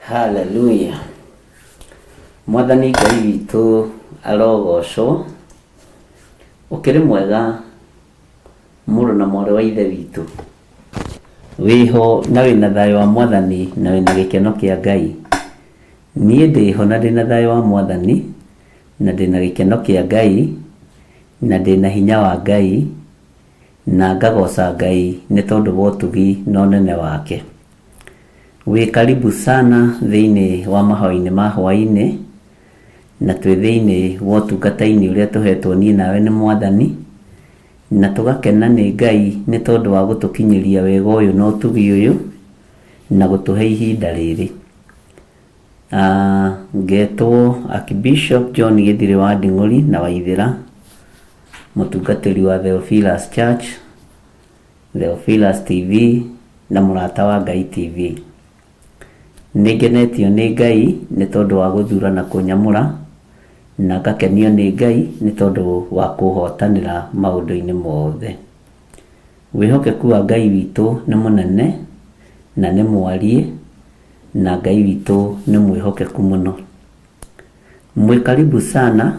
Hallelujah. Mwathani Ngai witũ arogocwo. Ũkĩrĩ mwega mũrũ na mwarĩ wa ithe witũ. Wĩho na wĩna thayũ wa Mwathani na wĩna gĩkeno kĩa Ngai. Niĩ ndĩho na ndĩna thayũ wa Mwathani na ndĩna gĩkeno kĩa Ngai na ndĩna hinya wa Ngai na ngagoca Ngai nĩ tondũ wa ũtugi na ũnene wake. Wĩ karibu sana thĩinĩ wa mahoya-inĩ ma hwaĩ-inĩ, na twĩ thĩinĩ wa ũtungata-inĩ ũrĩa tũhetwo niĩ nawe nĩ Mwathani, na tũgakena nĩ Ngai nĩ tondũ wa gũtũkinyĩria wega ũyũ na ũtugi ũyũ, na gũtũhe ihinda rĩrĩ. Ngetwo Archbishop John Gĩthirĩ wa Nding'ũri na Waithĩra, mũtungatĩri wa Theophilus Church, Theophilus TV na Mũrata wa Ngai TV. Nĩ ngenetio nĩ Ngai nĩ tondũ wa gũthura na kũnyamũra, na ngakenio nĩ Ngai nĩ tondũ wa kũhotanĩra maũndũ-inĩ mothe. Wĩhokeku wa Ngai witũ nĩ mũnene na nĩ mwariĩ, na Ngai witũ nĩ mwĩhokeku mũno. Mwĩ karibu sana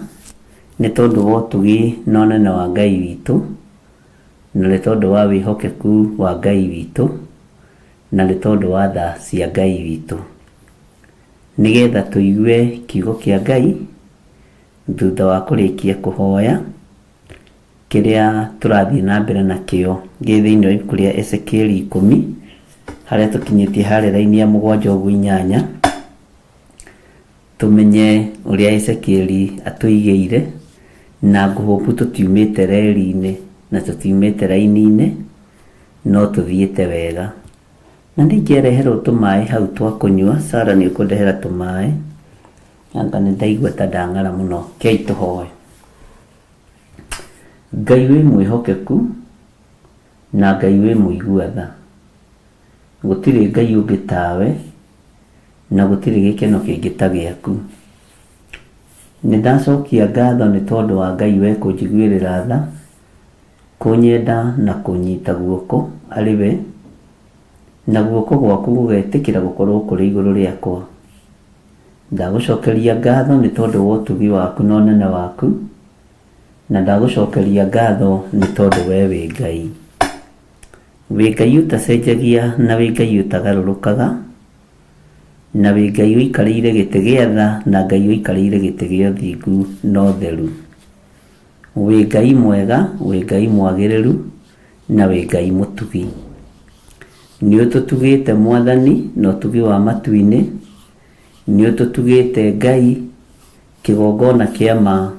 nĩ tondũ wa ũtugi na ũnene wa Ngai witũ, na nĩ tondũ wa wĩhokeku wa Ngai witũ, na nĩ tondũ wa tha cia Ngai witũ. Nĩgetha tũigue kiugo kĩa Ngai, thutha wa kũrĩkia kũhoya, kĩrĩa tũrathiĩ na mbere nakĩo gĩ thĩinĩ wa ibuku rĩa Ezekieli ikũmi, harĩa tũkinyĩtie harĩa raini ya mũgwanja ũguo inyanya, tũmenye ũrĩa Ezekieli atũigĩire, na ngũhũpu tũtiumĩte reri-inĩ na tũtiumĩte raini-inĩ, no tũthiĩte wega. Na nĩ ingĩareherwo tũmaĩ hau twa kũnyua, Sarah nĩ ũkũndehera tũmaĩ, anga nĩ ndaigua ta ndang'ara mũno. Kei tũhoe. Ngai wĩ mwĩhokeku na Ngai wĩ mũigua tha. Gũtirĩ Ngai ũngĩ tawe na gũtirĩ gĩkeno kĩngĩ ta gĩaku. Nĩ ndacokia ngatho nĩ tondũ wa Ngai we kũnjiguĩrĩra tha, kũnyenda na kũnyita guoko arĩ we, na guoko gwaku gũgetĩkĩra gũkorwo kũrĩ igũrũ rĩakwa. Ndagũcokeria ngatho nĩ tondũ wa ũtugi waku na ũnene waku, na ndagũcokeria ngatho nĩ tondũ we wĩ Ngai. Wĩ Ngai ũtacenjagia na wĩ Ngai ũtagarũrũkaga, na wĩ Ngai ũikarĩire gĩtĩ gĩa tha na Ngai ũikarĩire gĩtĩ gĩa ũthingu na ũtheru. Wĩ Ngai mwega, wĩ Ngai mwagĩrĩru, na wĩ Ngai mũtugi. Nĩ ũtũtugĩte Mwathani na ũtugi wa matu-inĩ, nĩ ũtũtugĩte Ngai kĩgongona kĩa ma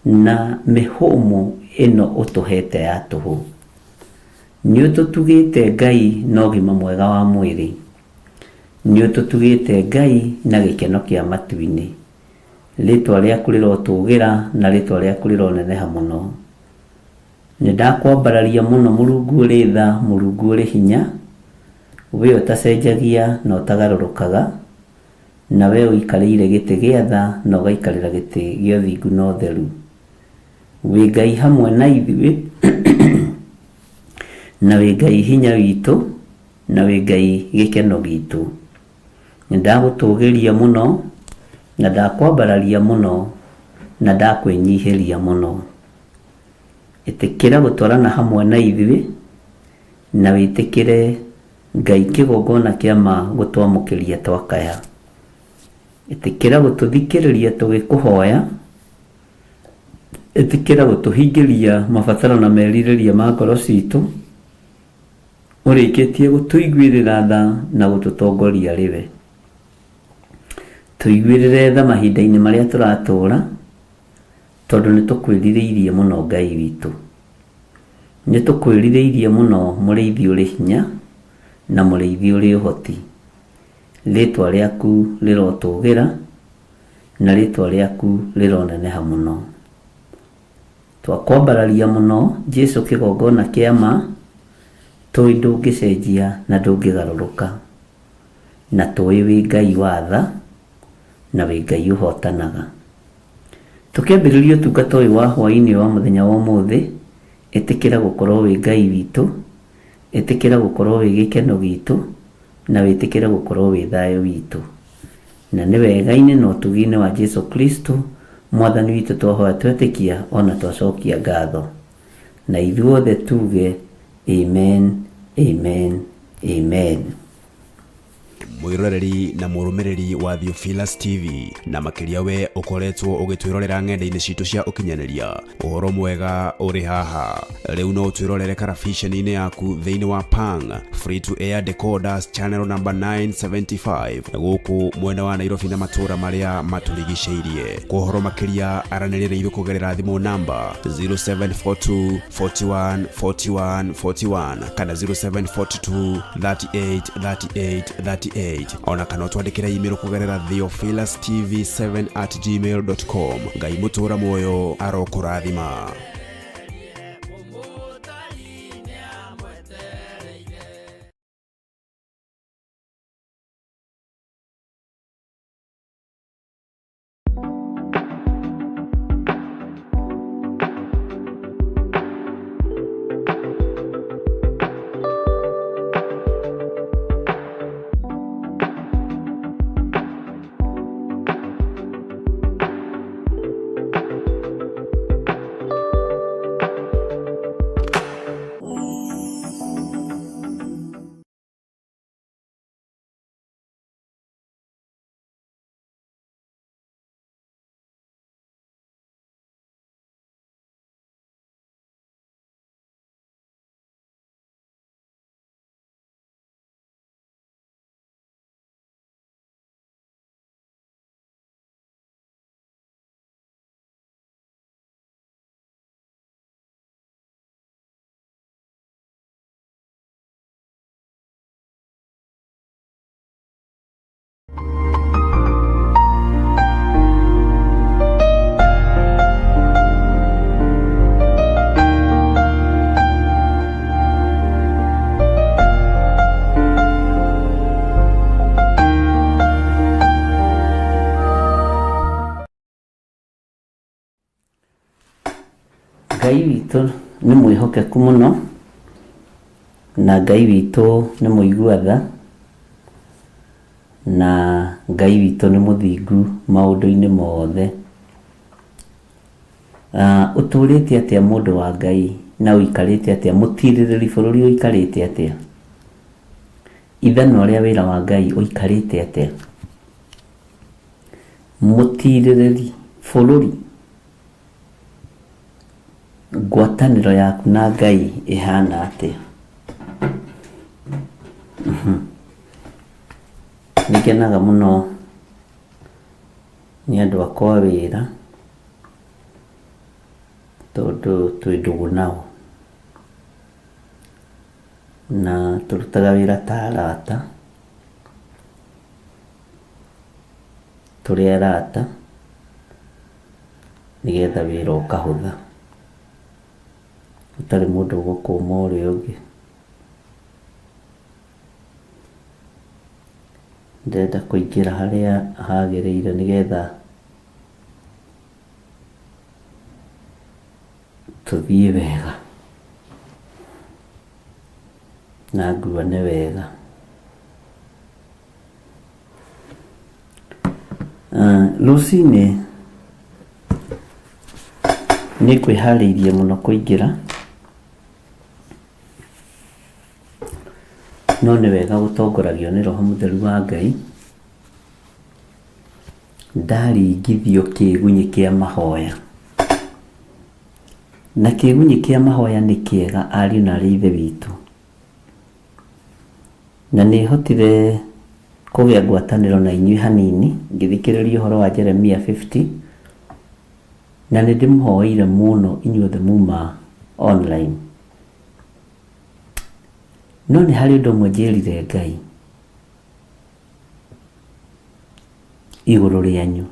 na mĩhũmũ ĩno ũtũhete ya tũhũ. Nĩ ũtũtugĩte Ngai na ũgima mwega wa mwĩrĩ. Nĩ ũtũtugĩte Ngai na gĩkeno kĩa matu-inĩ. Rĩtwa rĩaku rĩrotũgĩra na rĩtwa rĩaku rĩroneneha mũno. Nĩ ndakwambararia mũno Mũrungu ũrĩ tha, Mũrungu ũrĩ hinya, we ũtacenjagia na ũtagarũrũkaga, na we ũikarĩire gĩtĩ gĩa tha na ũgaikarĩra gĩtĩ gĩa ũthingu na ũtheru. Wĩ Ngai hamwe na ithuĩ, na wĩ Ngai hinya witũ, na wĩ Ngai gĩkeno gitũ. Nĩ ndagũtũgĩria mũno, na ndakwambararia mũno, na ndakwĩnyihĩria mũno. Ĩtĩkĩra gũtwarana hamwe na ithuĩ, na wĩtĩkĩre Ngai kĩgongona kĩa ma gũtwamũkĩria twakaya. Ĩtĩkĩra gũtũthikĩrĩria tũgĩkũhoya, ĩtĩkĩra gũtũhingĩria mabataro na merirĩria ma ngoro citũ, ũrĩkĩtie gũtũiguĩrĩra tha na gũtũtongoria arĩ we. Tũiguĩrĩre tha mahinda-inĩ marĩa tũratũũra, tondũ nĩ tũkwĩrirĩirie mũno Ngai witũ. Nĩ tũkwĩrirĩirie mũno mũrĩithi ũrĩ hinya na mũrĩithi ũrĩ ũhoti. Rĩtwa rĩaku rĩrotũgĩra na rĩtwa rĩaku rĩroneneha mũno. Twakwambararia mũno Jesu kĩgongona kĩa ma, tũĩ ndũngĩcenjia na ndũngĩgarũrũka. Na tũĩ wĩ Ngai wa tha na wĩ Ngai ũhotanaga. Tũkĩambĩrĩria ũtungata ũyũ wa hwaĩ-inĩ wa mũthenya wa ũmũthĩ, ĩtĩkĩra gũkorwo wĩ Ngai witũ, ĩtĩkĩra gũkorwo wĩ gĩkeno gitũ, na wĩtĩkĩre gũkorwo wĩ thayũ witũ. Na nĩ wega-inĩ na ũtugi-inĩ wa Jesu Kristo mwathani witũ twahoya twetĩkia ona twacokia ngatho. Na ithuothe tuge amen, amen, amen. Mwiroreri na mũrũmĩrĩri wa Theophilus TV na makĩria we ũkoretwo ũgĩtwĩrorera ng'enda-inĩ citũ cia ũkinyanĩria, ũhoro mwega ũrĩ haha. Rĩu no ũtwĩrorere karabiceni-inĩ yaku thĩinĩ wa Pang Free to Air Decoders channel number 975 gũkũ mwena wa Nairobi na matũũra marĩa matũrigicĩirie. Kwa ũhoro makĩria aranĩria na ithuĩ kũgerera thimũ namba 0742 41 41 41 kana 0742 38 38 38 ona kana ũtwandĩkĩre email kũgerera theophilustv7@gmail.com. Ngai mũtũũra muoyo arokũrathima. Ngai witũ nĩ mwĩhokeku mũno, na Ngai witũ nĩ mũigua tha, na Ngai witũ nĩ mũthingu maũndũ-inĩ mothe. Ũtũrĩte atĩa mũndũ wa Ngai na ũikarĩte atĩa? Mũtirĩrĩri bũrũri ũikarĩte atĩa? Ithanwa rĩa wĩra wa Ngai ũikarĩte atĩa? Mũtirĩrĩri bũrũri, ngwatanĩro yaku na Ngai ĩhana atĩa? Nĩ ngenaga mũno nĩ andũ akwa a wĩra tondũ twĩ ndũgũ nao na tũrutaga wĩra ta arata, tũrĩ arata nĩgetha wĩra ũkahũtha, gũtarĩ mũndũ ũgũkũma ũrĩa ũngĩ. Ndĩrenda kũingĩra harĩa hagĩrĩire nĩgetha tũthiĩ wega na nguane wega. Rũcinĩ nĩ ngwĩharĩirie mũno kũingĩra, no nĩ wega gũtongoragio nĩ Roho Mũtheru wa Ngai. Ndaringithio kĩgunyĩ kĩa mahoya, na kĩgunyĩ kĩa mahoya nĩ kĩega ariũ na aarĩ a Ithe witũ. Na nĩ hotire kũgĩa ngwatanĩro na inyuĩ hanini ngĩthikĩrĩria ũhoro wa Jeremia 50, na nĩ ndĩmũhoeire mũno inyuothe muma online. No nĩ harĩ ũndũ ũmwe njĩrire Ngai igũrũ rĩanyu.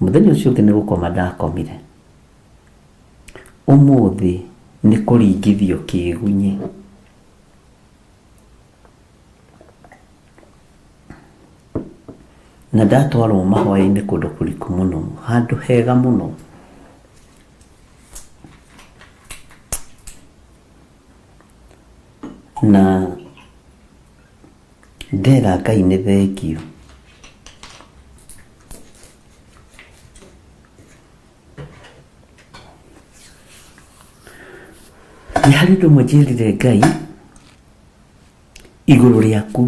Mũthenya ũcio ũngĩ nĩ gũkoma ndakomire. Ũmũthĩ nĩ kũringithio kĩgunyĩ. Na ndatwarwo mahoya-inĩ kũndũ kũriku mũno, handũ hega mũno. Na Ndera Ngai nĩ thengiũ. Nĩ harĩ ũndũ ũmwe njĩrire Ngai igũrũ rĩaku,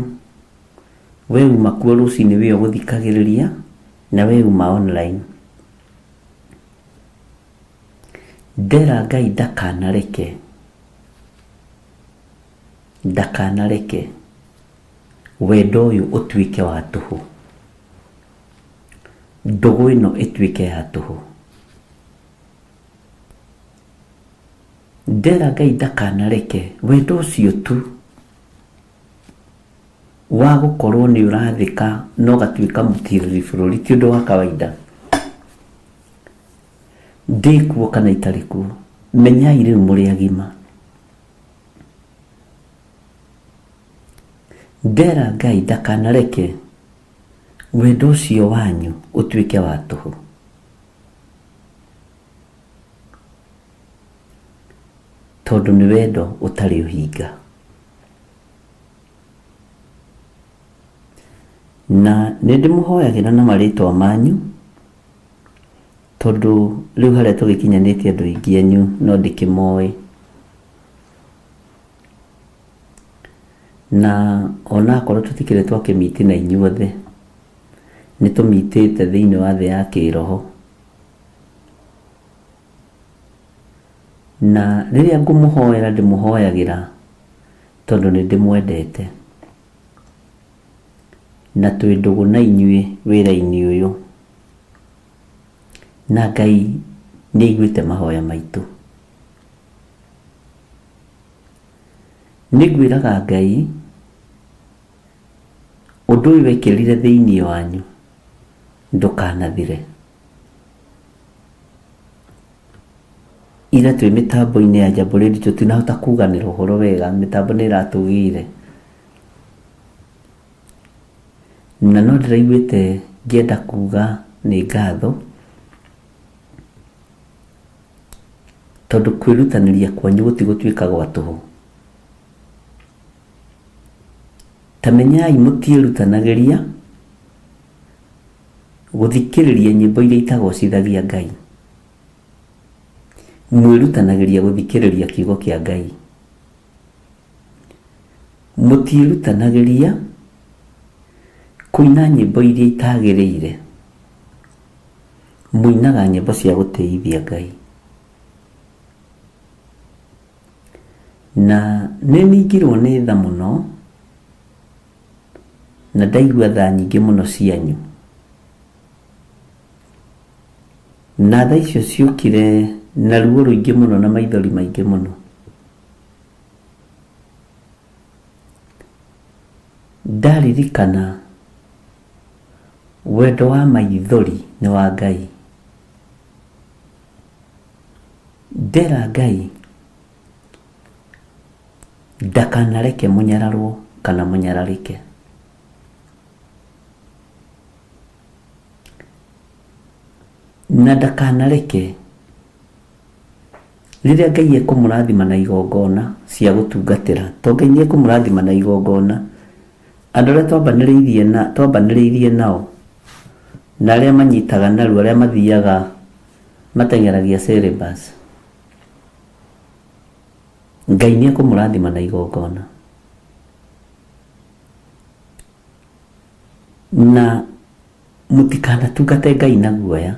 we uma kuo rũcinĩ wĩ ũgũthikagĩrĩria na we uma online. Ndera Ngai ndakanareke, ndakanareke wendo ũyũ ũtuĩke wa tũhũ, ndũgũ ĩno ĩtuĩke ya tũhũ. Ndera Ngai ndakanareke wendo ũcio tu wa gũkorwo nĩ ũrathĩka na ũgatuĩka mũtirĩrĩri bũrũri ti ũndũ wa kawaida. Ndĩ kuo kana itarĩ kuo, menyai rĩu mũrĩ agima. Ndera Ngai ndakanareke wendo ũcio wanyu ũtuĩke wa tũhũ. Tondũ nĩ wendo ũtarĩ ũhinga. Na nĩ ndĩmũhoyagĩra na marĩtwa manyu, tondũ rĩu harĩa tũgĩkinyanĩtie andũ aingĩ anyu no ndĩkĩmoĩ. Na onakorwo tũtikĩrĩ twakĩmiti na inyuothe, nĩ tũmitĩte thĩinĩ wa thĩ ya kĩroho. Na rĩrĩa ngũmũhoera ndĩmũhoyagĩra tondũ nĩ ndĩmwendete. Na twĩ ndũgũ na inyuĩ wĩra-inĩ ũyũ. Na Ngai nĩ aiguĩte mahoya maitũ. Nĩ ngwĩraga Ngai ũndũ ũyũ wekĩrire thĩinĩ wanyu ndũkanathire. Ira twĩ mĩtambo-inĩ ya Jambo Radio tũtinahota kuganĩra ũhoro wega, mĩtambo nĩ ĩratũgĩire. Na no ndĩraiguĩte ngĩenda kuga nĩ ngatho, tondũ kwĩrutanĩria kwanyu gũtigũtuĩka gwa tũhũ. Ta menyai mũtiĩrutanagĩria gũthikĩrĩria nyĩmbo iria itagocithagia Ngai. Mwĩrutanagĩria gũthikĩrĩria kiugo kĩa Ngai. Mũtiĩrutanagĩria kũina nyĩmbo iria itagĩrĩire. Mũinaga nyĩmbo cia gũtĩithia Ngai. Na nĩ ningirwo nĩ tha mũno, na ndaigua tha nyingĩ mũno cianyu. Na tha icio ciokire na ruo rũingĩ mũno na maithori maingĩ mũno. Ndaririkana wendo wa maithori nĩ wa Ngai. Ndera Ngai ndakanareke mũnyararwo kana mũnyararĩke. Na ndakanareke rĩrĩa Ngai ekũmũrathima na igongona cia gũtungatĩra, to Ngai nĩ ekũmũrathima na igongona, andũ arĩa twambanĩrĩirie na twambanĩrĩirie nao, na arĩa manyitaga narua, arĩa mathiaga mateng'eragia syllabus, Ngai nĩ ekũmũrathima na igongona. Na mũtikanatungate Ngai na guoya,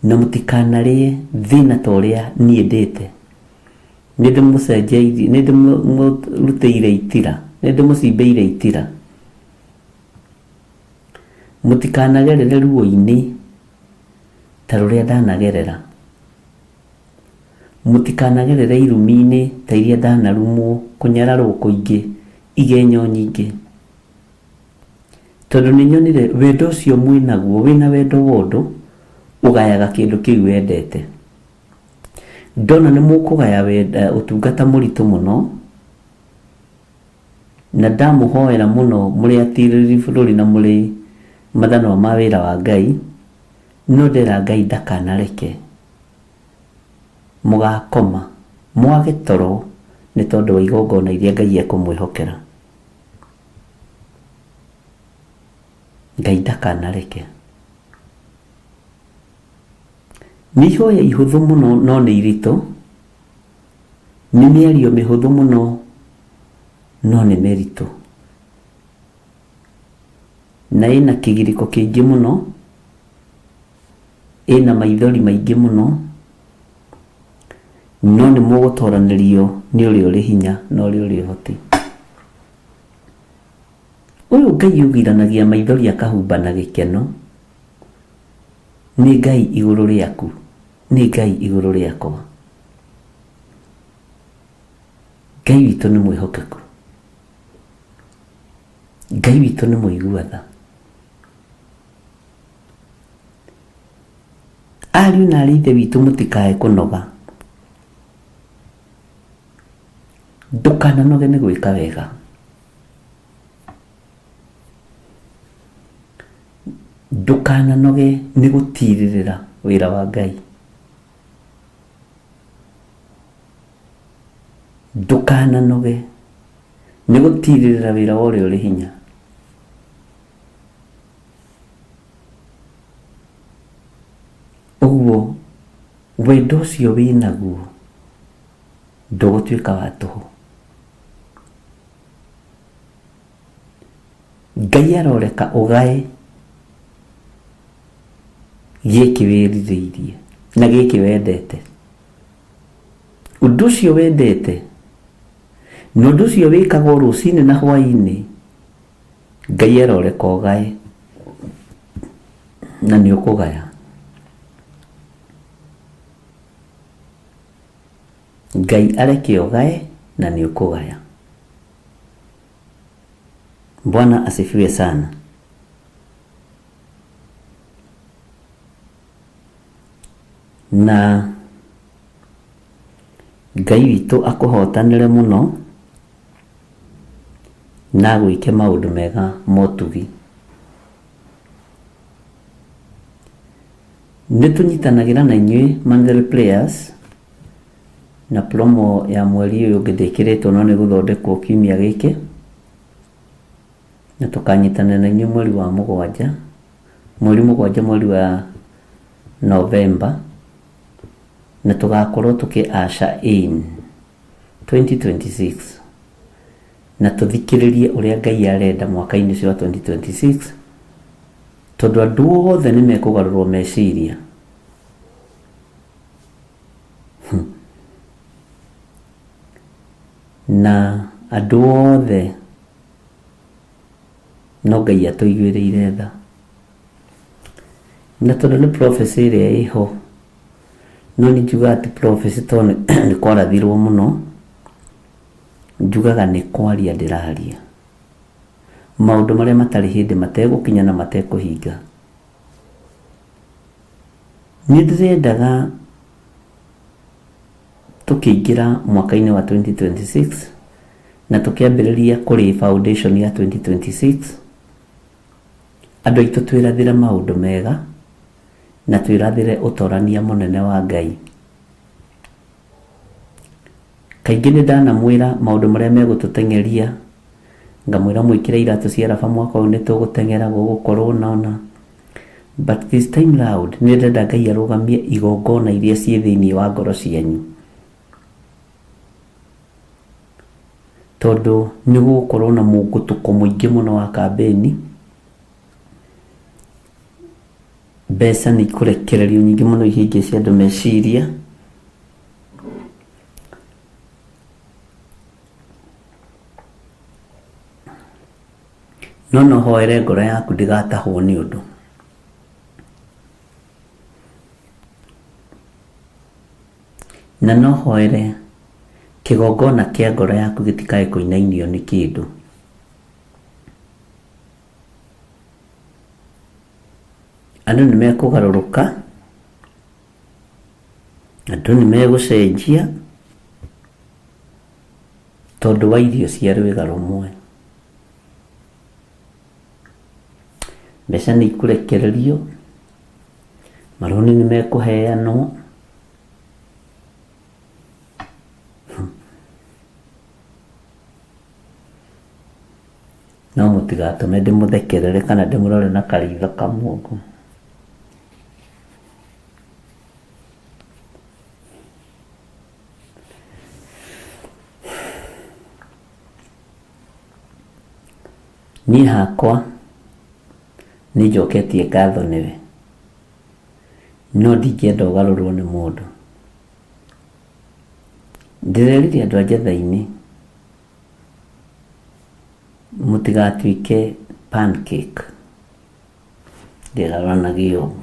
na mũtikanarĩe thĩna ta ũrĩa niĩ ndĩte. Nĩ ndĩmũcenjeirie, nĩ ndĩmũrutĩire itira, nĩ ndĩmũcimbĩire itira. Mũtikanagerere ruo-inĩ ta rũrĩa ndanagerera. Mũtikanagerere irumi-inĩ ta iria ndanarumwo, kũnyararwo kũingĩ, igenyo nyingĩ. Tondũ nĩ nyonire wendo ũcio mwĩ naguo, wĩna wendo wa ũndũ, ũgayaga kĩndũ kĩu wendete. Ndona nĩ mũkũgaya ũtungata mũritũ mũno, na ndamũhoera mũno mũrĩ atirĩrĩri bũrũri na mũrĩ mathanwa ma wĩra wa Ngai, no ndera Ngai ndakanareke mũgakoma mwage toro nĩ tondũ wa igongona iria Ngai ekũmwĩhokera. Ngai ndakanareke. Nĩ ihoya ihũthũ mũno no nĩ iritũ, nĩ mĩario mĩhũthũ mũno no nĩ mĩritũ. Na ĩna kĩgirĩko kĩingĩ mũno, ĩna maithori maingĩ mũno, no nĩ mũgũtoranĩrio nĩ ũrĩa ũrĩ hinya na ũrĩa ũrĩ ũhoti. Ũyũ Ngai ũgiranagia maithori akahumba na gĩkeno, nĩ Ngai igũrũ rĩaku, nĩ Ngai igũrũ rĩakwa. Ngai witũ nĩ mwĩhokeku. Ngai witũ nĩ mũigua tha. Ariũ na aarĩ a Ithe witũ mũtikae kũnoga. Ndũkananoge nĩ gwĩka wega. Ndũkananoge nĩ gũtirĩrĩra wĩra wa Ngai. Ndũkananoge nĩ gũtirĩrĩra wĩra wa ũrĩa ũrĩ hinya. Ũguo wendo ũcio wĩnaguo ndũgũtuĩka wa tũhũ. Ngai aroreka ũgae gĩkĩ wĩrirĩirie na gĩkĩ wendete. Ũndũ ũcio wendete na ũndũ ũcio wĩkagwo rũcinĩ na hwaĩ-inĩ, Ngai aroreka ũgae na nĩ ũkũgaya. Ngai areke ũgae na nĩ ũkũgaya. Bwana asifiwe sana. Na Ngai witũ akũhotanĩre mũno na agwĩke maũndũ mega ma ũtugi. Nĩ tũnyitanagĩra na inyuĩ Monthly Players na promo ya mweri ũyũ ũngĩ ndĩkĩrĩtwo no nĩ gũthondekwo kiumia gĩkĩ, na tũkanyitanĩra na inyuĩ mweri wa mũgwanja, mweri mũgwanja mweri wa November, na tũgakorwo tũkĩ usher in 2026 na tũthikĩrĩrie ũrĩa Ngai arenda mwaka-inĩ ũcio wa 2026, tondũ andũ othe nĩ mekũgarũrwo meciria. Na andũ othe no Ngai atũiguĩrĩire tha. Na tondũ nĩ prophecy ĩrĩa ĩho, no nĩ njugaga ti prophecy tondũ nĩ kwarathirwo mũno, njugaga nĩ kwaria ndĩraria. Maũndũ marĩa matarĩ hĩndĩ mategũkinya na matekũhinga. Nĩ ndĩrendaga tũkĩingĩra mwaka-inĩ wa 2026 na tũkĩambĩrĩria kũrĩ foundation ya 2026, andũ aitũ twĩrathĩre maũndũ mega na twĩrathĩre ũtorania mũnene wa Ngai. Kaingĩ nĩ ndanamwĩra maũndũ marĩa megũtũteng'eria, ngamwĩra mwĩkĩre iratũ cia raba mwaka ũyũ nĩ tũgũteng'era gũgũkorwo na ũna. But this time round nĩ ndĩrenda Ngai arũgamie igongona iria ciĩ thĩinĩ wa ngoro cianyu. Tondũ nĩ gũgũkorwo na mũngũtũko mũingĩ mũno wa kambĩni, mbeca nĩ ikũrekererio nyingĩ mũno ihĩngĩce andũ meciria. No no hoere ngoro yaku ndĩgatahwo nĩ ũndũ. Na no hoere kĩgongona kĩa ngoro yaku gĩtikae kũinainio nĩ kĩndũ. Andũ nĩ mekũgarũrũka. Andũ nĩ megũcenjia tondũ wa irio cia rwĩga rũmwe. Mbeca nĩ ikũrekererio, marũni nĩ mekũheanwo. No mũtigatũme ndĩmũthekerere kana ndĩmũrore na karitho kamwe ũguo. Niĩ hakwa nĩ njoketie ngatho nĩwe, no ndingĩenda ũgarũrwo nĩ mũndũ. Ndĩrerire andũ a Njetha-inĩ mũtigatuĩke pancake ndĩgarũranagia ũguo.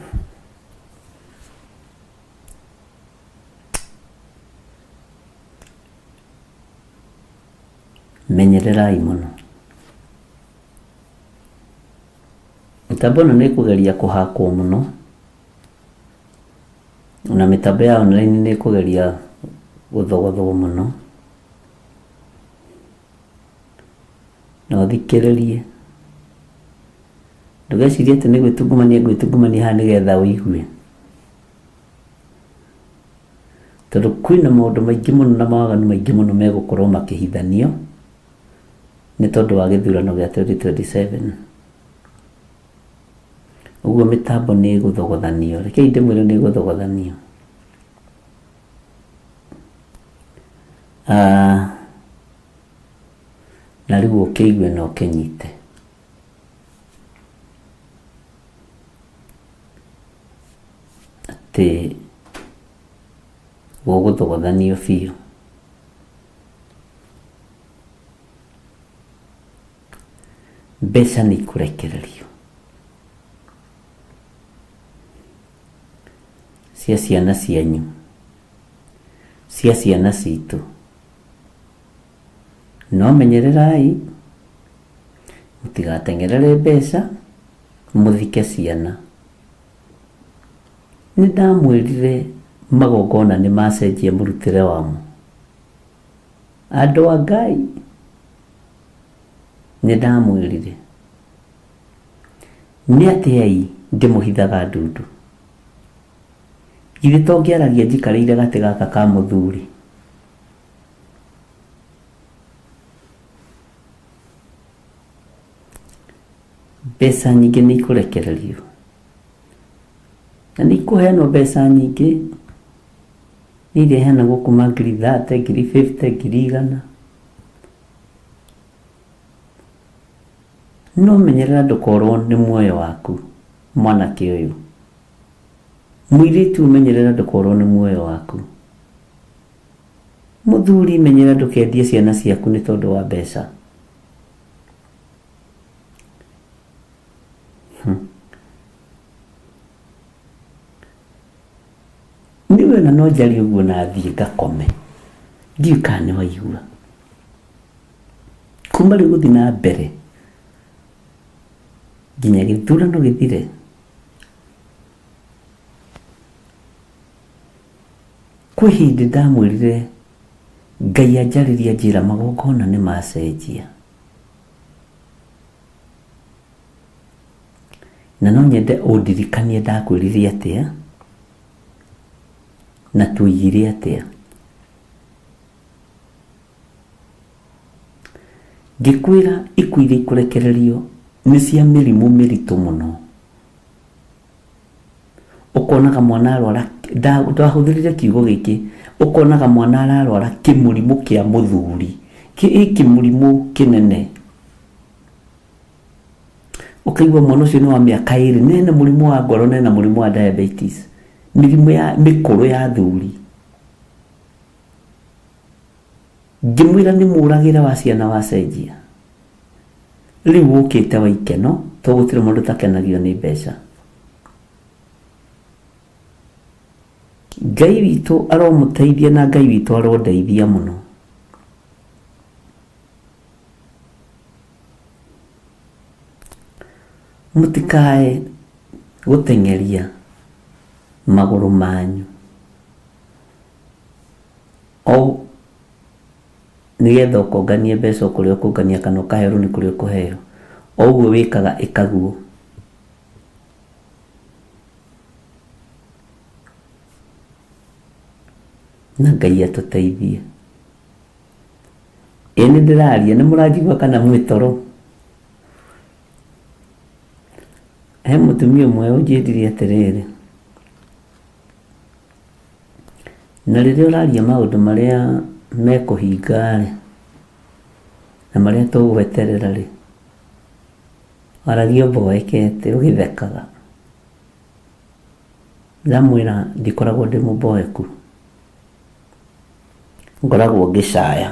Menyererai mũno. Mĩtambo ĩno nĩ ĩkũgeria kũhakwo mũno, ona mĩtambo ya online nĩ ĩkũgeria gũthogothwo mũno. Na ũthikĩrĩrie, ndũgecirie atĩ nĩ gwĩtungumania ngwĩtungumania haha nĩgetha ũigue. Tondũ kwĩna maũndũ maingĩ mũno na mawaganu maingĩ mũno megũkorwo makĩhithanio nĩ tondũ wa gĩthurano gĩa 2027. Ũguo mĩtambo nĩ ĩgũthogothanio, rekei ndĩmwĩre nĩ ĩgũthogothanio. Ah, na rĩu ũkĩigue na ũkĩnyite. Atĩ gũgũthogothanio biũ. Mbeca nĩ ikũrekererio cia ciana cianyu, cia ciana citũ. No menyererai mũtigateng'erere mbeca mũthike ciana. Nĩ ndamwĩrire magongona nĩ macenjia mũrutĩre wamo. Andũ a Ngai, nĩ ndamwĩrire. Nĩ atĩai ndĩmũhithaga ndundu? Githĩ to ngĩaragia njikarĩire gatĩ gaka ka mũthuri? Mbeca nyingĩ nĩ ikũrekererio. Na nĩ ikũheanwo mbeca nyingĩ, nĩ ireheanagwo kuma ngiri 30, ngiri 50, 100,000. No menyerera ndũkorwo nĩ muoyo waku mwanake ũyũ. Mũirĩtu menyerera ndũkorwo nĩ muoyo waku. Mũthuri menyerera ndũkendie ciana ciaku nĩ tondũ wa mbeca. Niĩ ona no njarie ũguo na thiĩ ngakome. Ndiũĩ kana nĩ waigua. Kuma rĩu gũthiĩ na mbere nginya gĩthurano gĩthire, kwĩ hĩndĩ ndamwĩrire Ngai anjarĩria anjĩra magongona nĩ macenjia. Na no nyende ũndirikanie ndakwĩrire atĩa na tuoigire atĩa. Ngĩkwĩra ikuũ iria ikũrekererio nĩ cia mĩrimũ mĩritũ mũno. Ũkonaga mwana arwara, ndahũthĩrire kiugo gĩkĩ, ũkonaga mwana ararwara kĩmũrimũ kĩa mũthuri, ĩ kĩmũrimũ kĩnene. Ũkaigua mwana ũcio nĩ wa mĩaka ĩrĩ na ena mũrimũ wa ngoro na ena mũrimũ wa diabetes, mĩrimũ ya mĩkũrũ ya athuri. Ngĩmwĩra nĩ mũragĩre wa ciana wacenjia. Rĩu ũkĩte wa ikeno to gũtirĩ mũndũ ũtakenagio nĩ mbeca. Ngai witũ aromũteithia na Ngai witũ arondeithia mũno. Mũtikae gũteng'eria magũrũ manyu o nĩgetha ũkonganie mbeca o kũrĩa ũkũngania kana ũkaheo rũni kũrĩa ũkũheo. O ũguo wĩkaga ĩkaguo. Na Ngai atũteithie. Ĩĩ nĩ ndĩraria, nĩ mũranjigua kana mwĩ toro? He mũtumia ũmwe ũnjĩrire atĩrĩrĩ, na rĩrĩa ũraria maũndũ marĩa mekũhinga-rĩ, na marĩa tũgweterera-rĩ, waragia ũmboekete ũgĩthekaga. Ndamwĩra ndikoragwo ndĩ mũmboeku, ngoragwo ngĩcaya,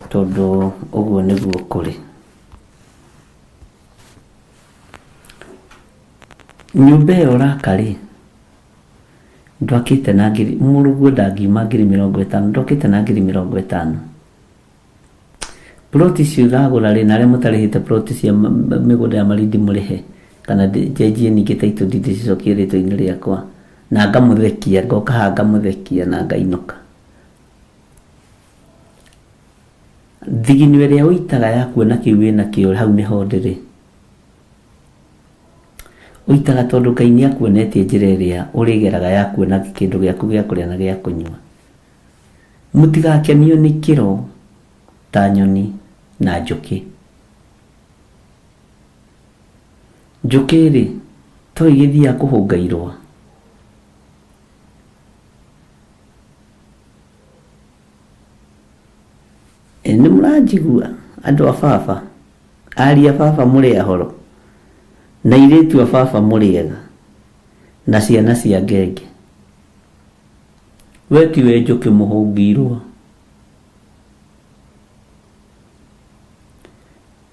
tondũ ũguo nĩguo kũrĩ. Nyũmba ĩyo ũraka rĩ, ndwakĩte na ngiri, mũrũguo ndangiuma 50,000, ndwakĩte na 50,000. Plot icio ũragũra rĩ, na arĩa mũtarĩhĩte plot cia mĩgũnda ya Malindi mũrĩhe, kana njenjie ningĩ title deed cicokie rĩtwa-inĩ rĩakwa, na ngamũthekia, ngoka haha ngamũthekia na ngainũka. Thigino ĩrĩa ũitaga ya kuona kĩu wĩnakĩo hau nĩho ndĩrĩ. Ũitaga tondũ Ngai nĩ akuonetie njĩra ĩrĩa ũrĩgeraga ya kuona kĩndũ gĩaku gĩa kũrĩa na gĩa kũnyua. Mũtigakenio nĩ kĩro ta nyoni na njũkĩ. Njũkĩ-rĩ, to igĩthiaga kũhũnga irũa? Ĩ nĩ mũranjigua andũ a baba? Ariũ a baba mũrĩ ahoro? Na airĩtu a baba mũrĩ ega? Na ciana cia ngenge? We tiwe njũkĩ mũhũngi irũa.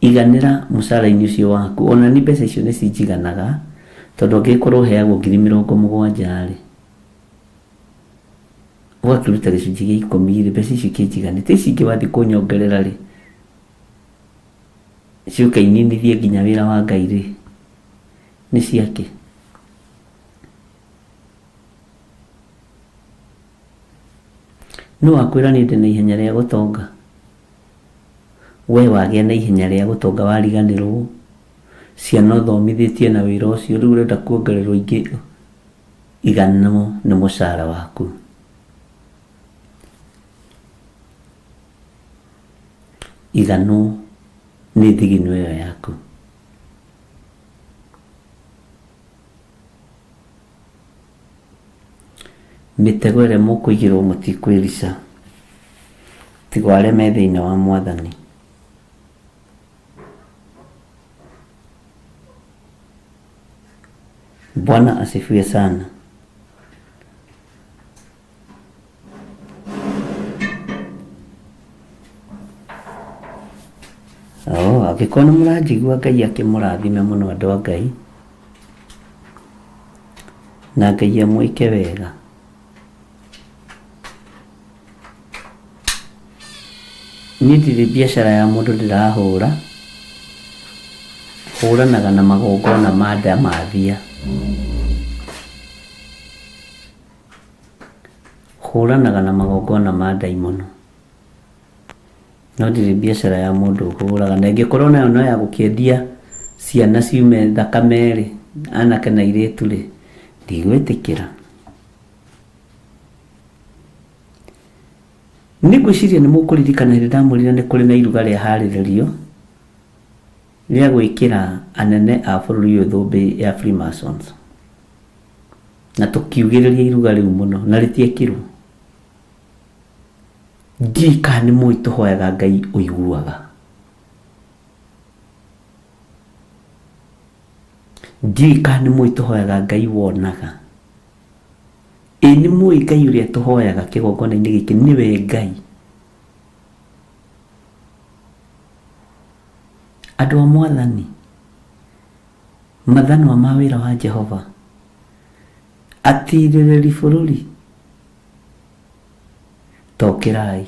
Iganĩra mũcara-inĩ ũcio waku. Ona niĩ mbeca icio nĩ cinjiganaga, tondũ angĩgĩkorwo heagwo 70,000 rĩ, ũgakĩruta gĩcunjĩ gĩa ikũmi rĩ, mbeca icio ikĩnjiganĩte. Ici ingĩ wathiĩ kũnyongerera rĩ, ciũke ininithie nginya wĩra wa Ngai rĩ, nĩ ciakĩ? Nũ wakwĩra niĩ ndĩ na ihenya rĩa gũtonga? We wagĩa na ihenya rĩa gũtonga wariganĩrwo, ciana ũthomithĩtie na wĩra ũcio, rĩu ũrenda kuongererwo ingĩ iganwo nĩ mũcara waku. Iganwo nĩ thigino ĩyo yaku. Mĩtego ĩrĩa mũkũigĩrwo mũtikwĩrica, tiga o arĩa me thĩinĩ wa Mwathani. Bwana asifiwe sana. Oh, angĩkorwo nĩ mũranjigua Ngai akĩmũrathime mũno andũ a Ngai, na Ngai amwĩke wega. Niĩ ndirĩ biacara ya mũndũ ndĩrahũra, hũranaga na magongona ma ndamathia. Hũranaga na magongona ma ndaimono. No ndirĩ biacara ya mũndũ hũraga, na ĩngĩkorwo nayo no ya gũkĩendia ciana ciume thakame-rĩ, anake na airĩtu-rĩ, ndigwĩtĩkĩra. Nĩ ngwĩciria nĩ mũkũririkana hĩndĩ ndamwĩrire nĩ kũrĩ na iruga rĩaharĩrĩrio rĩa gwĩkĩra anene a bũrũri ũyũ thũmbĩ ya Freemasons. Na tũkiugĩrĩria iruga rĩu mũno na rĩtiekirwo. Ndiũĩ kana nĩ mũĩ tũhoyaga Ngai ũiguaga. Ndiũĩ kana nĩ mũĩ tũhoyaga Ngai wonaga. Ĩ nĩ mũĩ Ngai ũrĩa tũhoyaga kĩgongona-inĩ gĩkĩ nĩwe Ngai. Andũ a Mwathani, mathanwa ma wĩra wa Jehova, atirĩrĩri bũrũri, tokĩrai.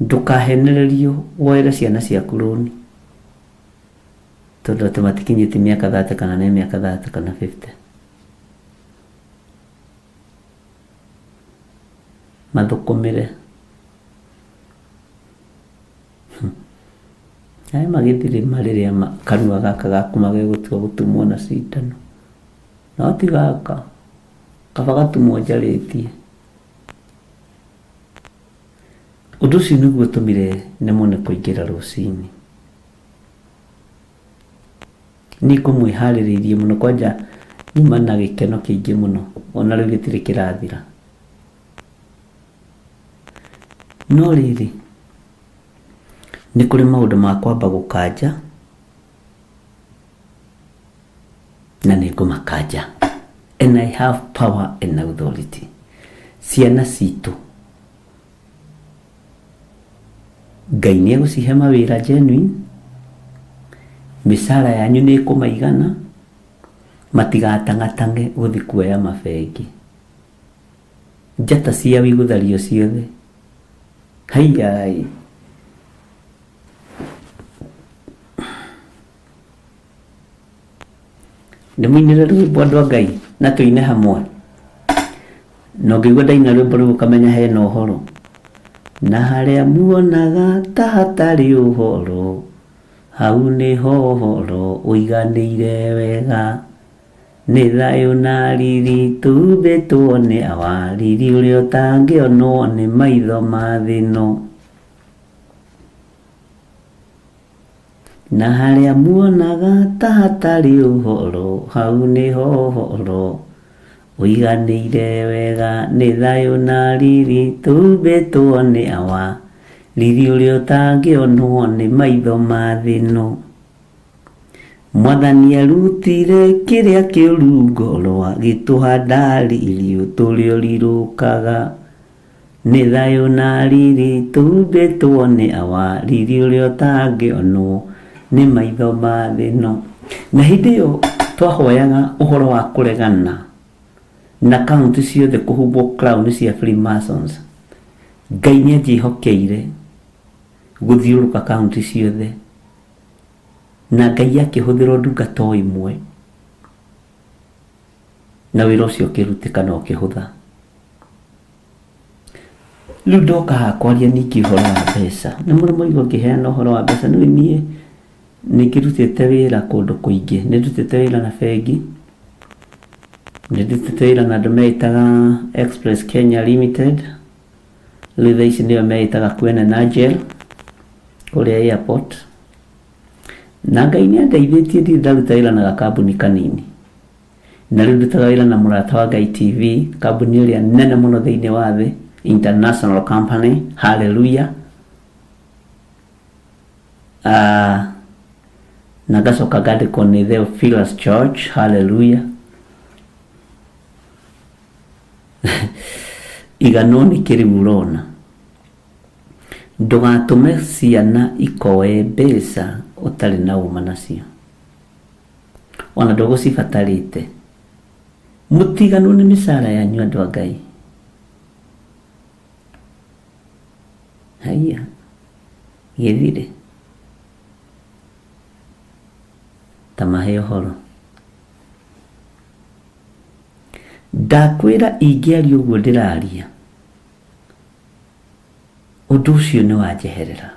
Ndũkahenererio woere ciana ciaku rũni tondũ atĩ matikinyĩtie mĩaka 30 kana nĩ mĩaka 30 kana 50. Mathũkũmĩre. Aya magĩthire ma rĩrĩa kanua gaka gaku magegũtua gũtumwo na cindano. No ti gaka, kaba gatumwo njarĩtie. Ũndũ ũcio nĩguo ũtũmire nemwo nĩ kũingĩra rũcinĩ. Niĩ ngũmwĩharĩrĩirie mũno kwanja nyuma na gĩkeno kĩingĩ mũno ona rĩu gĩtirĩ kĩrathira. No rĩrĩ, nĩ kũrĩ maũndũ ma kwamba gũkanja na nĩ ngũmakanja. And I have power and authority. Ciana citũ Ngai nĩ egũcihe mawĩra genuine, mĩcara yanyu nĩ ĩkũmaigana, matigatang'atang'e gũthiĩ kuoya mabengi. Njata ciao igũthario ciothe. Haiyaĩ! Ndĩmũinĩre rwĩmbo andũ a Ngai na tũine hamwe. Na ũngĩigua ndaina rwĩmbo rũu ũkamenya hena ũhoro. Na harĩa muonaga ta hatarĩ ũhoro, hau nĩho ũhoro ũiganĩire wega. Nĩ thayũ na riri tũhumbĩtwo nĩ Awa, riri ũrĩa ũtangĩonwo nĩ maitho ma thĩ ĩno. Na harĩa muonaga ta hatarĩ ũhoro, hau nĩho ũhoro ũiganĩire wega. Nĩ thayũ na riri tũhumbĩtwo nĩ Awa, riri ũrĩa ũtangĩonwo nĩ maitho ma thĩ ĩno. Mwathani arutire kĩrĩa kĩũru ngoro, agĩtũhanda riri ũtũrĩa ũrirũkaga. Nĩ thayũ na riri tũhumbĩtwo nĩ Awa, riri ũrĩa ũtangĩonwo nĩ maitho ma thĩ ĩno. Na hĩndĩ ĩyo twahoyaga ũhoro wa kũregana na kaunti ciothe kũhumbwo crown cia Freemasons, Ngai nĩ anjĩhokeire gũthiũrũrũka kaunti ciothe, na Ngai akĩhũthĩra o ndungata o ĩmwe, na wĩra ũcio ũkĩrutĩka na ũkĩhũtha. Rĩu ndoka haha kwaria ningĩ ũhoro wa mbeca. Nĩ mũrĩ mwaigua ngĩheana ũhoro wa mbeca? Nĩũĩ niĩ nĩ ngĩrutĩte wĩra kũndũ kũingĩ. Nĩ ndutĩte wĩra na bengi, nĩ ndutĩte wĩra na andũ meĩtaga Express Kenya Limited, rĩu thaa ici nĩo meĩtaga Kwene Nigel, kũrĩa airport. Na Ngai nĩ andeithĩtie ndirĩ ndaruta wĩra na gakambuni kanini. Na rĩu ndutaga wĩra na Mũrata wa Ngai TV, kambuni ĩrĩa nene mũno thĩinĩ wa thĩ, international company, hallelujah. Uh, na ngacoka ngandĩkwo nĩ Theophilus Church, hallelujah. Iganwo nĩ kĩrĩu ũrona. Ndũgatũme ciana ikoe mbeca ũtarĩ na ũma nacio. Ona ndũgũcibatarĩte. Mũtiganwo nĩ mĩcara yanyu andũ a Ngai. Haiya, gĩthire. Ta mahe ũhoro. Ndakwĩra ingĩaria ũguo ndĩraria, ũndũ ũcio nĩ wanjeherera.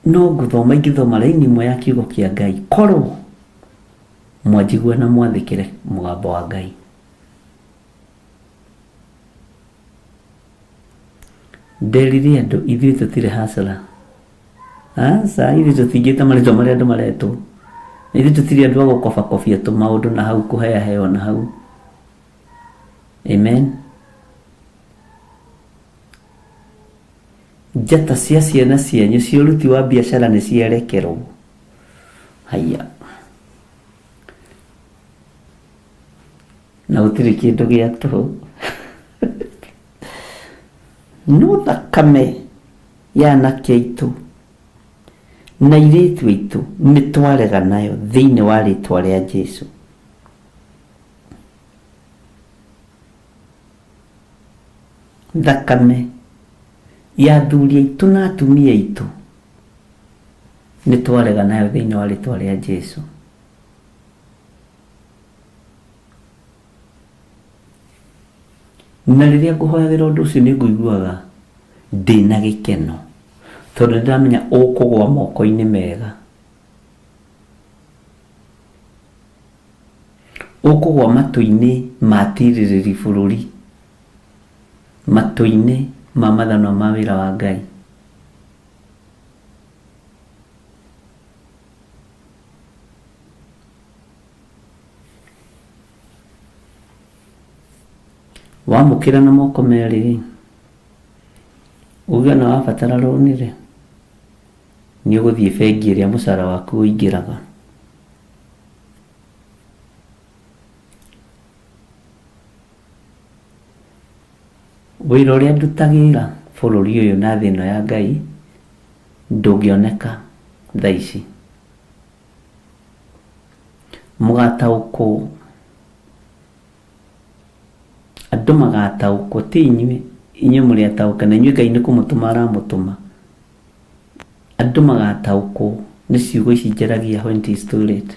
No ngũthoma ingĩthoma raini ĩmwe ya kiugo kĩa Ngai, korwo mwanjigua na mwathĩkĩre mũgambo wa Ngai. Nderire andũ ithuĩ tũtirĩ hasara. Aca, ithuĩ tũtingĩta marĩtwa marĩa andũ maretwo. Ithuĩ tũtirĩ andũ a gũkobakobia tũmaũndũ na hau kũheaheo na hau. Amen. Njata cia ciana cianyu cia ũruti wa biacara nĩ ciarekerwo. Haiya. Na gũtirĩ kĩndũ gĩa tũhũ. No thakame ya anake aitũ na airĩtu aitũ nĩ twarega nayo thĩinĩ wa rĩtwa rĩa Jesu. Thakame ya athuri aitũ na atumia aitũ nĩ twarega nayo thĩinĩ wa rĩtwa rĩa Jesu. Na rĩrĩa ngũhoyagĩra ũndũ ũcio nĩ ngũiguaga ndĩna gĩkeno tondũ nĩ ndĩramenya ũkũgwa moko-inĩ mega. Ũkũgwa matũ-inĩ ma atirĩrĩri bũrũri, matũ-inĩ Ma mathanwa ma wĩra wa Ngai. Wamũkĩra na moko merĩ-rĩ, uge ona wabatara rũni-rĩ, nĩ ũgũthiĩ bengi ĩrĩa mũcara waku ũingĩraga. Wĩra ũrĩa ndutagĩra bũrũri ũyũ na thĩ ĩno ya Ngai ndũngĩoneka thaa ici. Mũgataũkwo, andũ magataũkwo, ti inyuĩ, inyuĩ mũrĩ ataũke na inyuĩ Ngai nĩ kũmũtũma aramũtũma. Andũ magataũkwo nĩ ciugo ici njaragia when it is too late.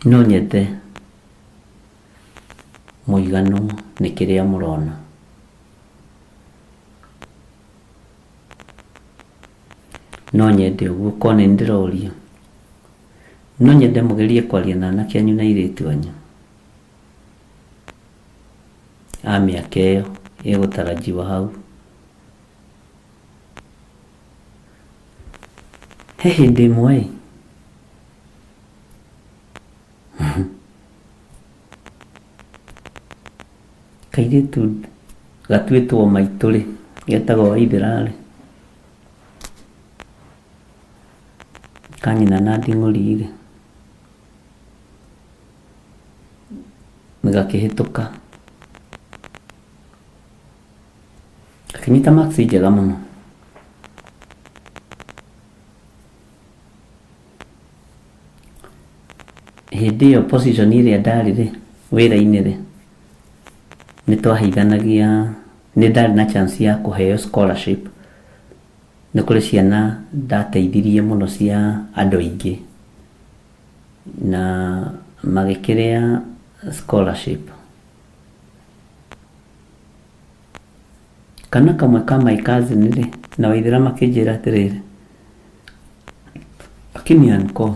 No nyende mũiganwo nĩ kĩrĩa mũrona. No nyende ũguo korwo nĩ ndĩrorio. No nyende mũgerie kwaria na anake anyu na airĩtu anyu a mĩaka ĩyo ĩgũtarajiwa hau. He hĩndĩ ĩmwe ĩ, kairĩtu gatuĩtwo maitũ rĩ, getagwo Waithĩra rĩ, ka nyina na Nding'ũri rĩ, gakĩhĩtũka. Akĩnyita marks njega mũno. Hĩndĩ ĩyo position ĩrĩa ndarĩ rĩ, wĩra-inĩ rĩ, nĩ twaheithanagia, nĩ ndarĩ na chance ya kũheo scholarship. Nĩ kũrĩ ciana ndateithirie mũno cia andũ aingĩ na magĩkĩrĩa scholarship. Kana kamwe ka my cousin rĩ, na Waithĩra makĩnjĩra atĩrĩrĩ, lakini uncle,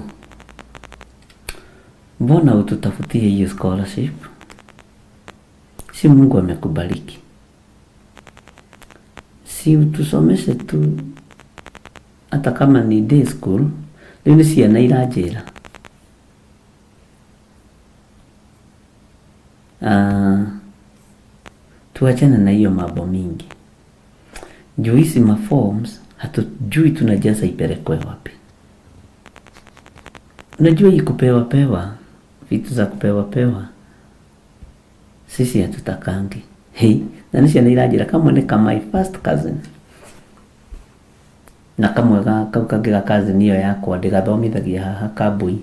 mbona hututafutie hiyo scholarship? Si Mungu amekubariki, si utusomeshe tu hata kama ni day school. Rĩu nĩ ciana iranjĩra. Ah, tuachane na hiyo mambo mingi juu hizi maforms hatujui tunajaza ipelekwe wapi. Unajua hii kupewa pewa vitu za kupewa pewa sisi hatutakangi. Hey, na nĩ ciana iranjĩra kamwe nĩ ka my first cousin na kamwe ga kau kangĩ ga cousin ĩyo yakwa ndĩgathomithagia haha Kambui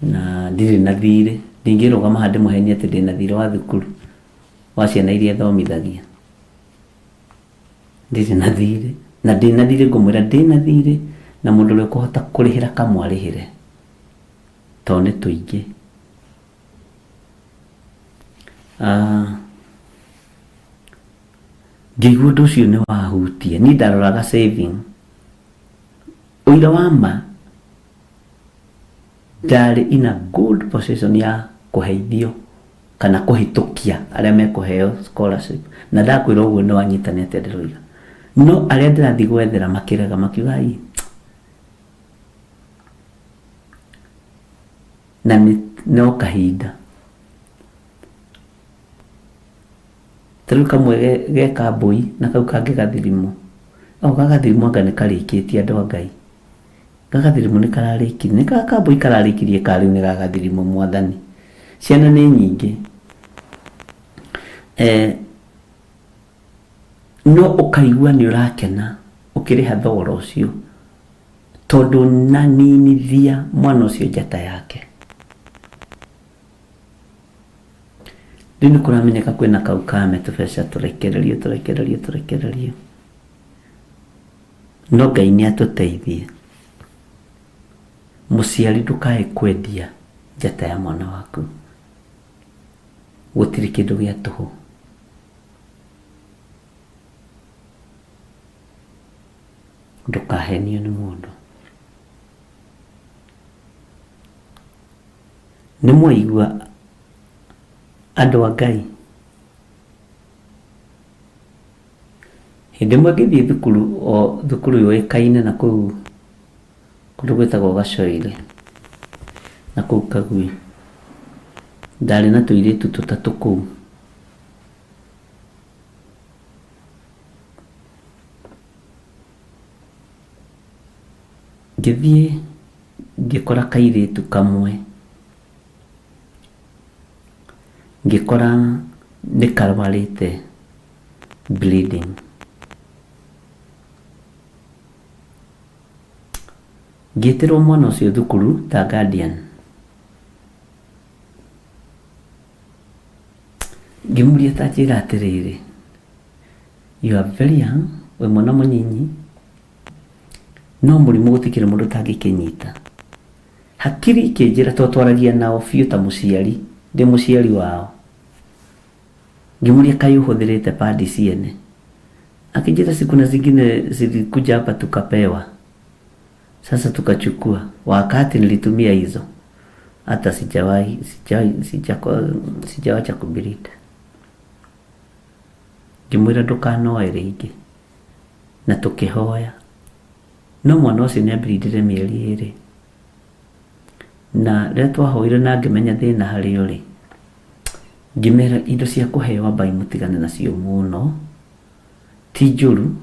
na ndirĩ na thirĩ ndingĩrũgama haha ndĩmũhenie atĩ ndĩna thirĩ wa thukuru wa ciana iria thomithagia ndirĩ na thirĩ na ndĩna thirĩ ngũmwĩra ndĩna thirĩ na mũndũ ũrĩa ũkũhota kũrĩhĩra kamwe arĩhĩre tondũ nĩ tũingĩ. Ah, ngĩigua ũndũ ũcio nĩ wahutia niĩ ndaroraga saving ũira wa ma ndarĩ in a good position ya kũheithio kana kũhĩtũkia arĩa mekũheo scholarship na ndakwĩra ũguo nĩ wanyita nĩ atĩa ndĩroiga no arĩa ndĩrathiĩ gwethera makĩrega makiuga ai na nĩ no kahinda ta rĩu kamwe ge kambũi na kau kangĩ gathirimũ o gagathirimu anga nĩ karĩkĩtie andũ a Ngai gagathirimu nĩ kararĩkirie nĩ kambũi kararĩkirie ka rĩu nĩ gagathirimu mwathani ciana nĩ nyingĩ eh, no ũkaigua nĩ ũrakena ũkĩrĩha thogora ũcio tondũ naninithia mwana ũcio njata yake rĩu nĩ kũramenyeka kwĩna kau kame tũbeca tũrekererio tũrekererio tũrekererio no Ngai nĩ atũteithie mũciari ndũkae kwendia njata ya mwana waku gũtirĩ kĩndũ gĩa tũhũ. Ndũkahenio nĩ mũndũ. Nĩ mwaigua andũ a Ngai? Hĩndĩ ĩmwe ngĩthiĩ thukuru o thukuru yũĩkaine na kũu kũndũ gwĩtagwo Gacoire na kũu Kagui, ndarĩ na tũirĩtu tũtatũ kũu. Ngĩthiĩ ngĩkora kairĩtu kamwe, ngĩkora nĩ karwarĩte bleeding. Ngĩtĩrwo mwana ũcio thukuru ta guardian. Ngĩmũria ta njĩra atĩrĩrĩ, you are very young, wĩ mwana mũnyinyi, no mũrimũ gũtikĩrĩ mũndũ ũtangĩkĩnyita. Hakiri ikĩnjĩra tondũ twaragia nao biũ ta mũciari, ndĩ mũciari wao. Ngĩmũria kaĩ ũhũthĩrĩte padi ciene? Akĩnjĩra si kuna zingine zilikuja hapa tukapewa. Sasa tukachukua. Wakati nilitumia hizo hata sijawahi sijawacha kubirida. Ngĩmwĩra ndũkanoe rĩngĩ na tũkĩhoya. No mwana ũcio nĩ ambirindire mĩeri ĩrĩ. Na rĩrĩa twahoire na ngĩmenya thĩna harĩa ũrĩ, ngĩmera indo cia kũheo ambai mũtigane nacio mũno, ti njũru,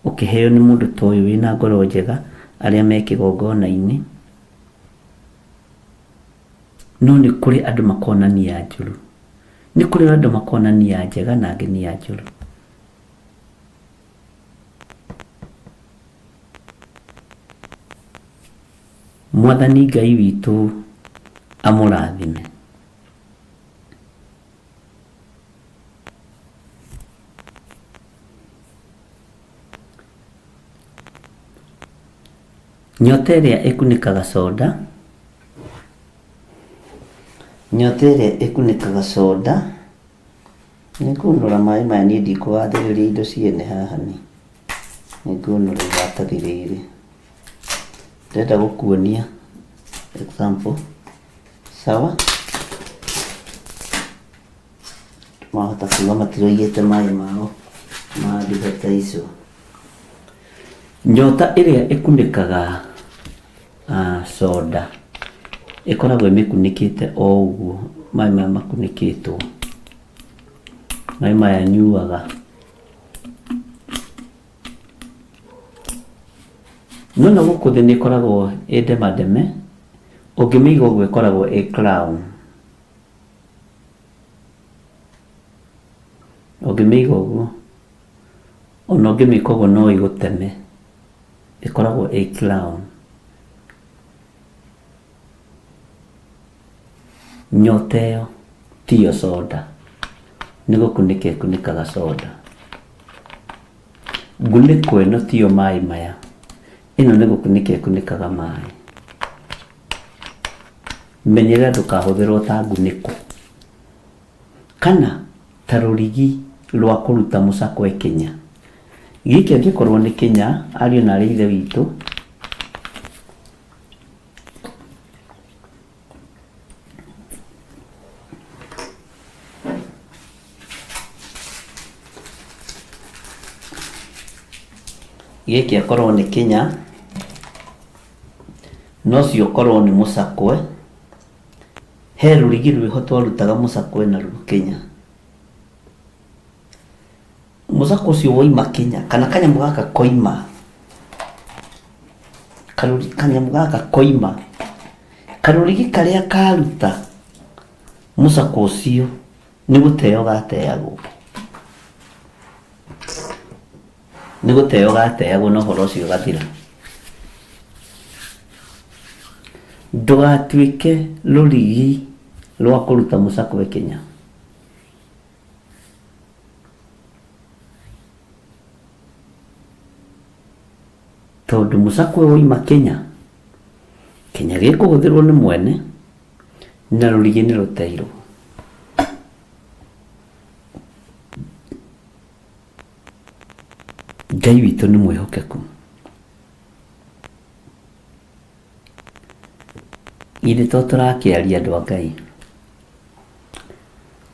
ũkĩheo nĩ mũndũ ta ũyũ wĩna ngoro njega, arĩa me kĩgongona-inĩ, no nĩ kũrĩ andũ makoragwo na nia njũru. Nĩ kũrĩ andũ makoragwo na nia njega na angĩ nia njũru. Mwathani Ngai witũ amũrathime. Nyota ĩrĩa ĩkunĩkaga soda, nyota ĩrĩa ĩkunĩkaga soda, nĩngũnũra maĩ maya niĩ ndikũgathĩrĩria indo ciene haha niĩ, nĩngũnũra iratathi rĩrĩ. Ndĩrenda gũkuonia example, sawa? Wahota kuga matiroigĩte maĩ mao ma advertise. Nyota ĩrĩa ĩkunĩkaga soda ĩkoragwo ĩmĩkunĩkĩte o ũguo maĩ maya makunĩkĩtwo, maĩ maya nyuaga. No na gũkũ thĩ nĩ ĩkoragwo ĩ ndemandeme, ũngĩmĩiga ũguo ĩkoragwo ĩ crown. Ũngĩmĩiga ũguo, ona ũngĩmĩka ũguo no ĩgũteme, ĩkoragwo ĩ crown. Nyota ĩyo tiyo soda, nĩ gũkunĩka ĩkunĩkaga soda. Ngunĩko ĩno tiyo maĩ maya, ĩno nĩ gũkunĩka ĩkunĩkaga maĩ. Menyerera ndũkahũthĩrwo ta ngunĩko kana ta rũrigi rwa kũruta mũcakwe kĩnya. Gĩkĩ angĩkorwo nĩ kĩnya, ariũ na aarĩ a Ithe witũ, gĩkĩ akorwo nĩ kĩnya, na ũcio ũkorwo nĩ mũcakwe, he rũrigi rwĩho twarutaga mũcakwe naruo kĩnya. Mũcakwe ũcio wauma kĩnya, kana kanyamũ gaka koima, kanyamũ gaka koima, karũrigi karĩa karuta mũcakwe ũcio nĩ gũteo gateagwo. Nĩ gũteo gateagwo na ũhoro ũcio ũgathira. Ndũgatuĩke rũrigi rwa kũruta mũcakwe kĩnya. Tondũ mũcakwe wauma kĩnya, kĩnya gĩkũhũthĩrwo nĩ mwene na rũrigi nĩ rũteirwo. Ngai witũ nĩ mwĩhokeku. Githĩ to tũrakĩaria andũ a Ngai?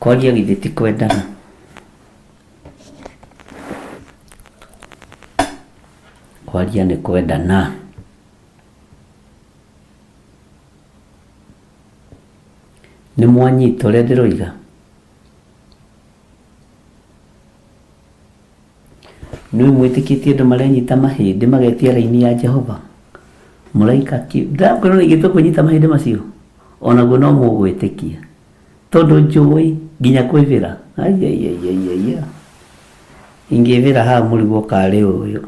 Kwaria githĩ ti kwendana? Kwaria nĩ kwendana. Nĩ mwanyita ũrĩa ndĩroiga? Nĩ mwĩtĩkĩtie andũ marenyita mahĩndĩ magetia raini ya Jehova? Mũraika ki ndakwĩra ona ingĩtua kwĩnyita mahĩndĩ macio onaguo no mũgwĩtĩkia tondũ njũĩ nginya kwĩvĩra aiaiaiaia ingĩvĩra haha mũrigwo karĩ ũyũ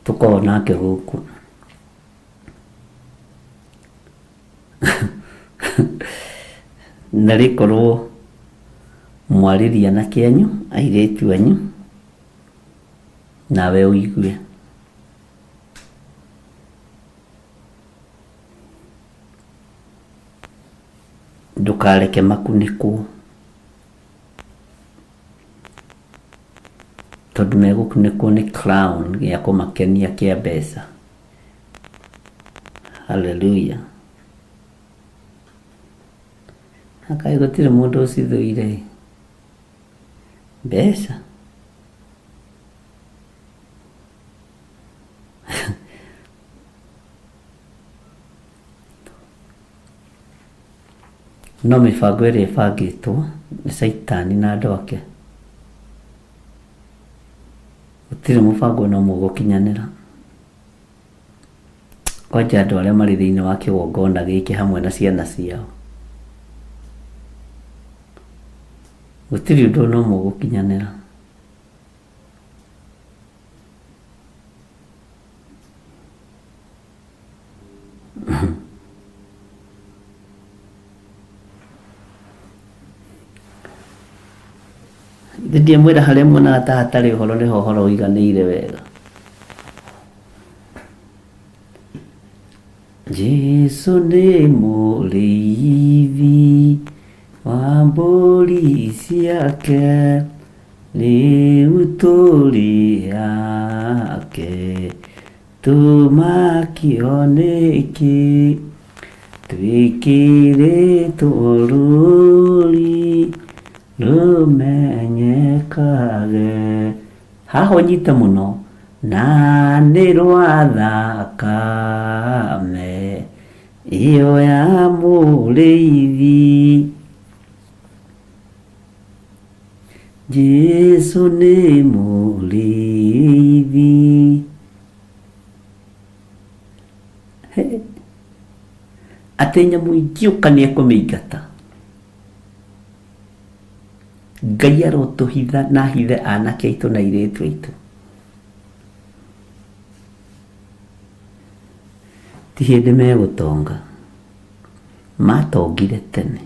tũkoragwo nake gũkũ. Na rĩkorwo mwarĩrie anake anyu, airĩtu anyu, nawe ũigue. Ndũkareke makunĩkwo, tondũ megũkunĩkwo nĩ crown gĩa kũmakenia kĩa mbeca. Hallelujah. Kaĩ gũtirĩ mũndũ ũcithũire ĩ? Mbeca. No mĩbango ĩrĩa ĩbangĩtwo nĩ Caitani na andũ ake, gũtirĩ mũbango ona ũmwe ũgũkinyanĩra. Kwanja andũ arĩa marĩ thĩinĩ wa kĩgongona gĩkĩ hamwe na ciana ciao. Gũtirĩ ũndũ ona ũmwe ũgũkinyanĩra. Ithe ndiamwĩra harĩa muonaga ta hatarĩ ũhoro nĩho ũhoro ũiganĩire wega. Jesu nĩ mũrĩithi wa mbũri ciake, rĩu tũrĩ ake. Tũmakio nĩkĩ twĩkĩrĩtwo rũũri rũmenyekage. Haha ũnyite mũno na nĩ rwa thakame ĩyo ya mũrĩithi. Jesu nĩ mũrĩithi. Atĩ nyamũ ingĩũka nĩ ekũmĩingata. Ngai arotũhitha na ahithe anake aitũ na airĩtu aitũ. Ti hĩndĩ megũtonga. Matongire tene.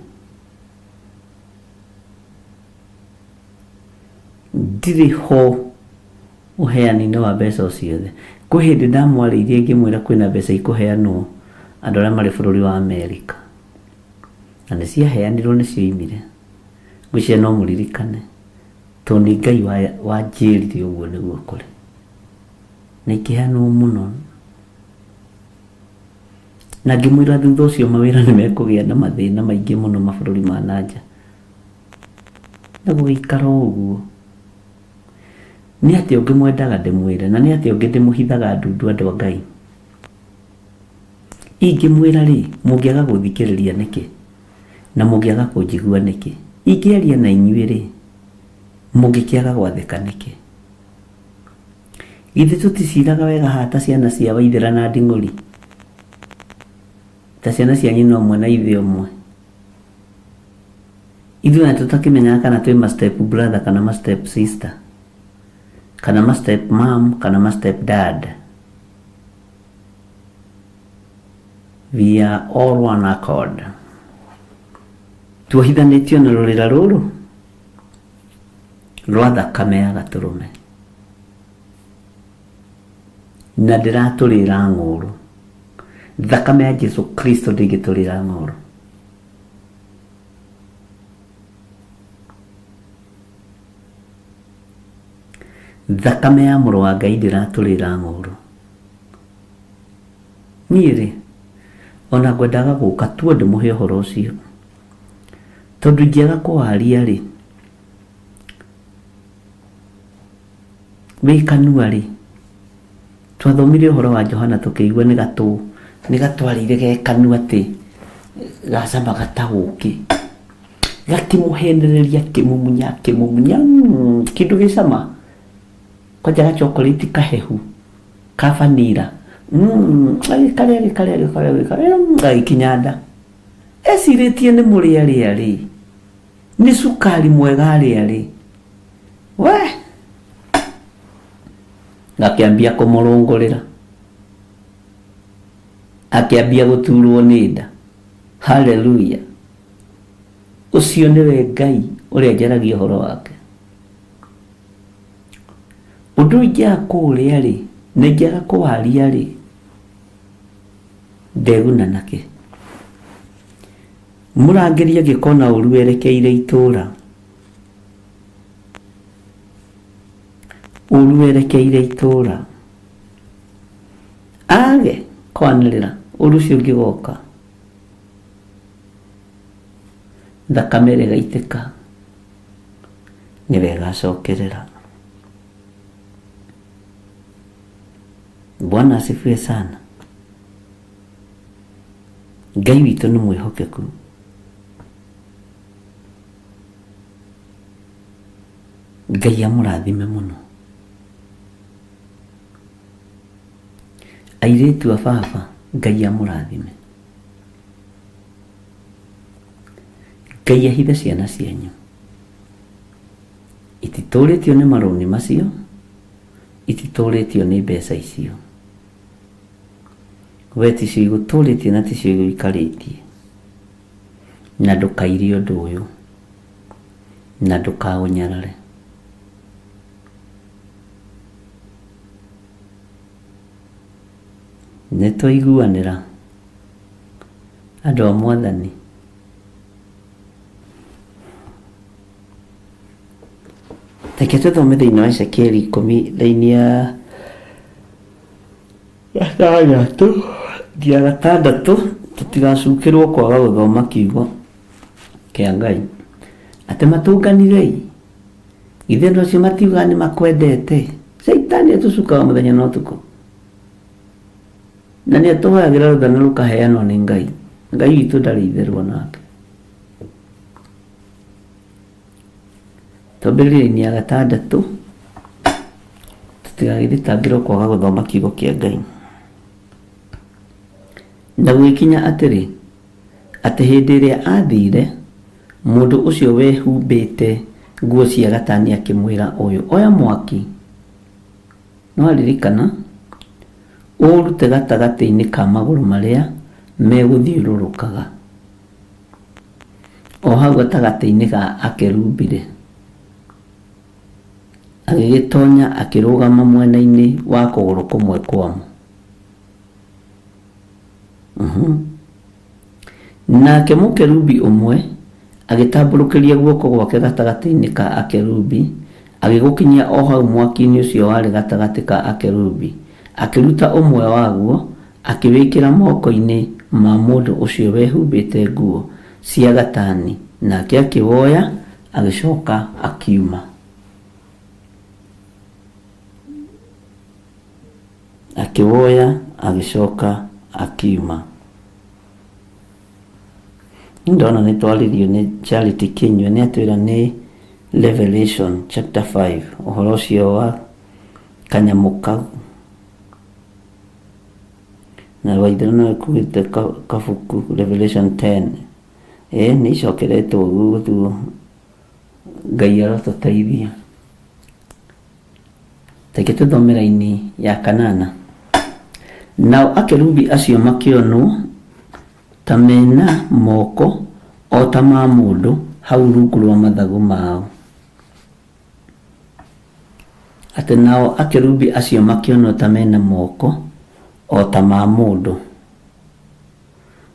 Ndirĩ ho ũheani-inĩ wa mbeca o ciothe. Kwĩ hĩndĩ ndamwarĩirie ngĩmwĩra kwĩna mbeca ikũheanwo andũ arĩa marĩ bũrũri wa Amerika. Na nĩ ciaheanirwo nĩ cioimire. Ngwĩciria no mũririkane. Tondũ nĩ Ngai wanjĩrire ũguo nĩguo kũrĩ. Na ikĩheanwo mũno. Na ngĩmwĩra thutha ũcio mawĩra nĩ mekũgĩa na mathĩna maingĩ mũno mabũrũri ma na nja. Na gũgĩikara o ũguo. Nĩ atĩa ũngĩ mwendaga ndĩmwĩre? Na nĩ atĩa ũngĩ ndĩmũhithaga ndundu andũ a Ngai? Ingĩmwĩra rĩ, mũngĩaga gũthikĩrĩria nĩkĩ? Na mũngĩaga kũnjigua nĩkĩ? Ingĩaria na inyuĩ rĩ, mũngĩkĩaga gwathĩka nĩkĩ? Githĩ tũticiraga wega haha ta ciana cia Waithera na Nding'ũri? Ta ciana cia nyina ũmwe na ithe ũmwe? Ithuĩ ona tũtakĩmenyaga kana twĩ ma step brother kana ma step sister, kana ma step mom kana ma step dad. We are all one accord. Tuohithanĩtio na rũrĩra rũrũ rwa thakame ya gatũrũme. Na ndĩratũrĩra ng'ũrũ. Thakame ya Jesu Kristo ndĩngĩtũrĩra ng'ũrũ. Thakame ya mũrũ wa Ngai ndĩratũrĩra ng'ũrũ. Niĩ rĩ, ona ngwendaga gũka tuo ndĩmũhe ũhoro ũcio. Tondũ ingĩaga kũwaria rĩ, wĩ kanua rĩ, twathomire ũhoro wa Johana tũkĩigua nĩ gatũ nĩ gatwarĩire ge kanua atĩ gacamaga ta ũkĩ. Gakĩmũhenereria akĩmumunya akĩmumunya kĩndũ gĩ cama kwanja ga chocolate kahehu ka vanilla agĩkarĩa agĩkarĩa agĩkarĩa agĩkarĩa gagĩkinya nda. Ecirĩtie nĩ mũrĩa arĩa rĩ, nĩ cukari mwega arĩa rĩ, we gakĩambia kũmũrũngũrĩra, akĩambia gũturwo nĩ nda. Haleluya! Ũcio nĩwe Ngai ũrĩa njaragia ũhoro wake. Ũndũ ingĩaga kũũrĩa rĩ, na ingĩaga kũwaria rĩ, ndeguna nakĩ? Mũrangĩri angĩkona ũũru werekeire itũũra, ũũru werekeire itũũra, age kwanĩrĩra ũũru ũcio ũngĩgoka, thakame ĩrĩa ĩgaitĩka nĩwe ĩgacokerera. Bwana asifiwe sana. Ngai witũ nĩ mwĩhokeku. Ngai amũrathime mũno. Airĩtu a baba, Ngai amũrathime. Ngai ahithe ciana cianyu. Ititũrĩtio nĩ marũni macio, ititũrĩtio nĩ mbeca icio. We ticio igũtũrĩtie na ticio igũikarĩtie. Na ndũkaire ũndũ ũyũ, na ndũkaũnyarare. Nĩ twaiguanĩra andũ a Mwathani? Reke tũthome thĩinĩ wa Ezekieli ikũmi raini ya gatandatũ nginya gatandatũ tũtigacukĩrwo kwaga gũthoma kiugo kĩa Ngai. Atĩ matũnganire-ĩ, githĩ andũ acio matiugaga nĩ makwendete? Caitani atũcukaga mũthenya na ũtukũ. Na nĩ atũhoyagĩra rũtha na rũkaheanwo nĩ Ngai. Ngai witũ ndarĩ itherũ o nake. Twambĩrĩria-inĩ ya gatandatũ, tũtigagĩthitangĩrwo kwaga gũthoma kiugo kĩa Ngai. Na gũgĩkinya atĩrĩ, atĩ hĩndĩ ĩrĩa aathiire, mũndũ ũcio wehumbĩte nguo cia gatani akĩmwĩra ũyũ, Oya mwaki, nĩwaririkana, ũũrute gatagatĩ-inĩ ka magũrũ marĩa megũthiũrũrũkaga. O hau gatagatĩ-inĩ ga akerubi-rĩ, agĩgĩtonya akĩrũgama mwena-inĩ wa kũgũrũ kũmwe kwamo. Nake mũkerubi ũmwe agĩtambũrũkĩria guoko gwake gatagatĩ-inĩ ka akerubi, agĩgũkinyia o hau mwaki-inĩ ũcio warĩ gatagatĩ ka akerubi, akĩruta ũmwe waguo, akĩwĩkĩra moko-inĩ ma mũndũ ũcio wehumbĩte nguo cia gatani, nake akĩwoya, agĩcoka akiuma. Akĩwoya, agĩcoka akiuma. Ndona nĩ twaririo nĩ Charity Kinyua nĩ atwĩra nĩ Revelation chapter 5 ũhoro ũcio wa kanyamũ kau na Waithera no ekuĩte kabuku Revelation 10 ĩĩ nĩ icokeretwo ũguo gũtuo Ngai arotũteithia. Reke tũthome raini ya kanana. Nao akerubi acio makĩonwo ta me na moko o ta ma mũndũ hau rungu rwa mathagu mao. Atĩ nao akerubi acio makĩonwo ta me na moko o ta ma mũndũ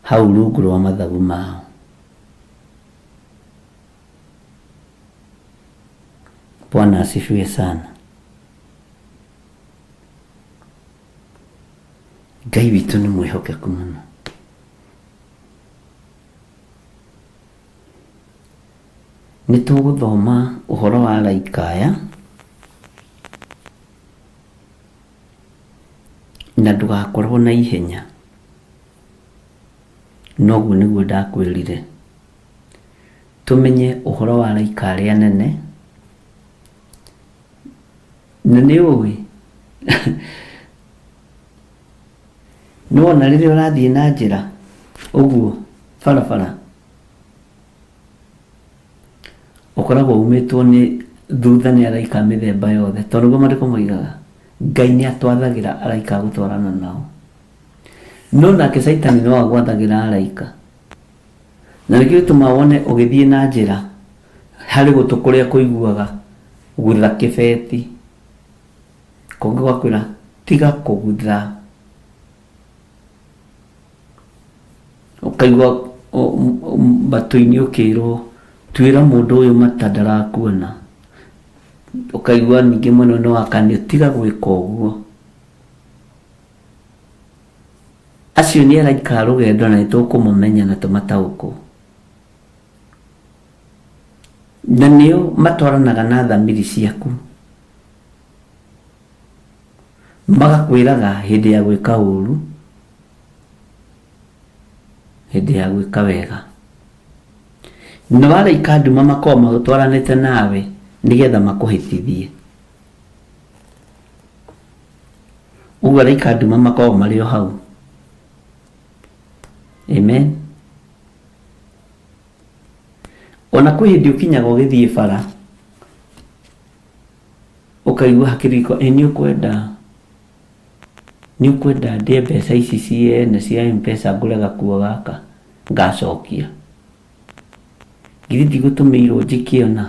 hau rungu rwa mathagu mao. Bwana asifiwe sana. Ngai witũ nĩ mwĩhokeku mũno. Nĩ tũgũthoma ũhoro wa araika aya na ndũgakorwo na ihenya. Noguo nĩguo ndakwĩrire. Tũmenye ũhoro wa araika arĩa anene. Na nĩ ũĩ nĩ wona rĩrĩa ũrathiĩ na njĩra ũguo barabara ũkoragwo umĩtwo nĩ thutha nĩ araika a mĩthemba yothe tondũ nĩguo maandĩko moigaga Ngai nĩ atwathagĩra araika a gũtwarana nao. No nake Caitani no agwathagĩra araika. Na nĩkĩo gĩtũmaga wone ũgĩthiĩ na njĩra harĩ gũtũ kũrĩa kũiguaga gutha kĩbeti, kũngĩ gũgakwĩra tiga kũgutha. Ũkaigua matũ-inĩ ũkĩrwo tuĩra mũndũ ũyũ mata ndarakuona. Ũkaigua ningĩ mwena ũyũ nĩwakanio tiga gwĩka ũguo. Acio nĩ araika a rũgendo na nĩ tũkũmamenya na tũmataũkwo. Na nĩo matwaranaga na thamiri ciaku. Magakwĩraga hĩndĩ ya gwĩka ũru, hĩndĩ ya gwĩka wega. Nao araika a nduma makoragwo matwaranĩte nawe nĩgetha makũhĩtithie. Ũguo araika a nduma makoragwo marĩ o hau. Amen. Ona kwĩ hĩndĩ ũkinyaga ũgĩthiĩ bara ũkaigua hakĩririkana ĩ nĩ ũkwenda nĩ ũkwenda ndĩe mbeca ici ciene cia Mpesa ngũre gakuo gaka ngacokia. Githĩ ndigũtũmĩirwo njĩke ũna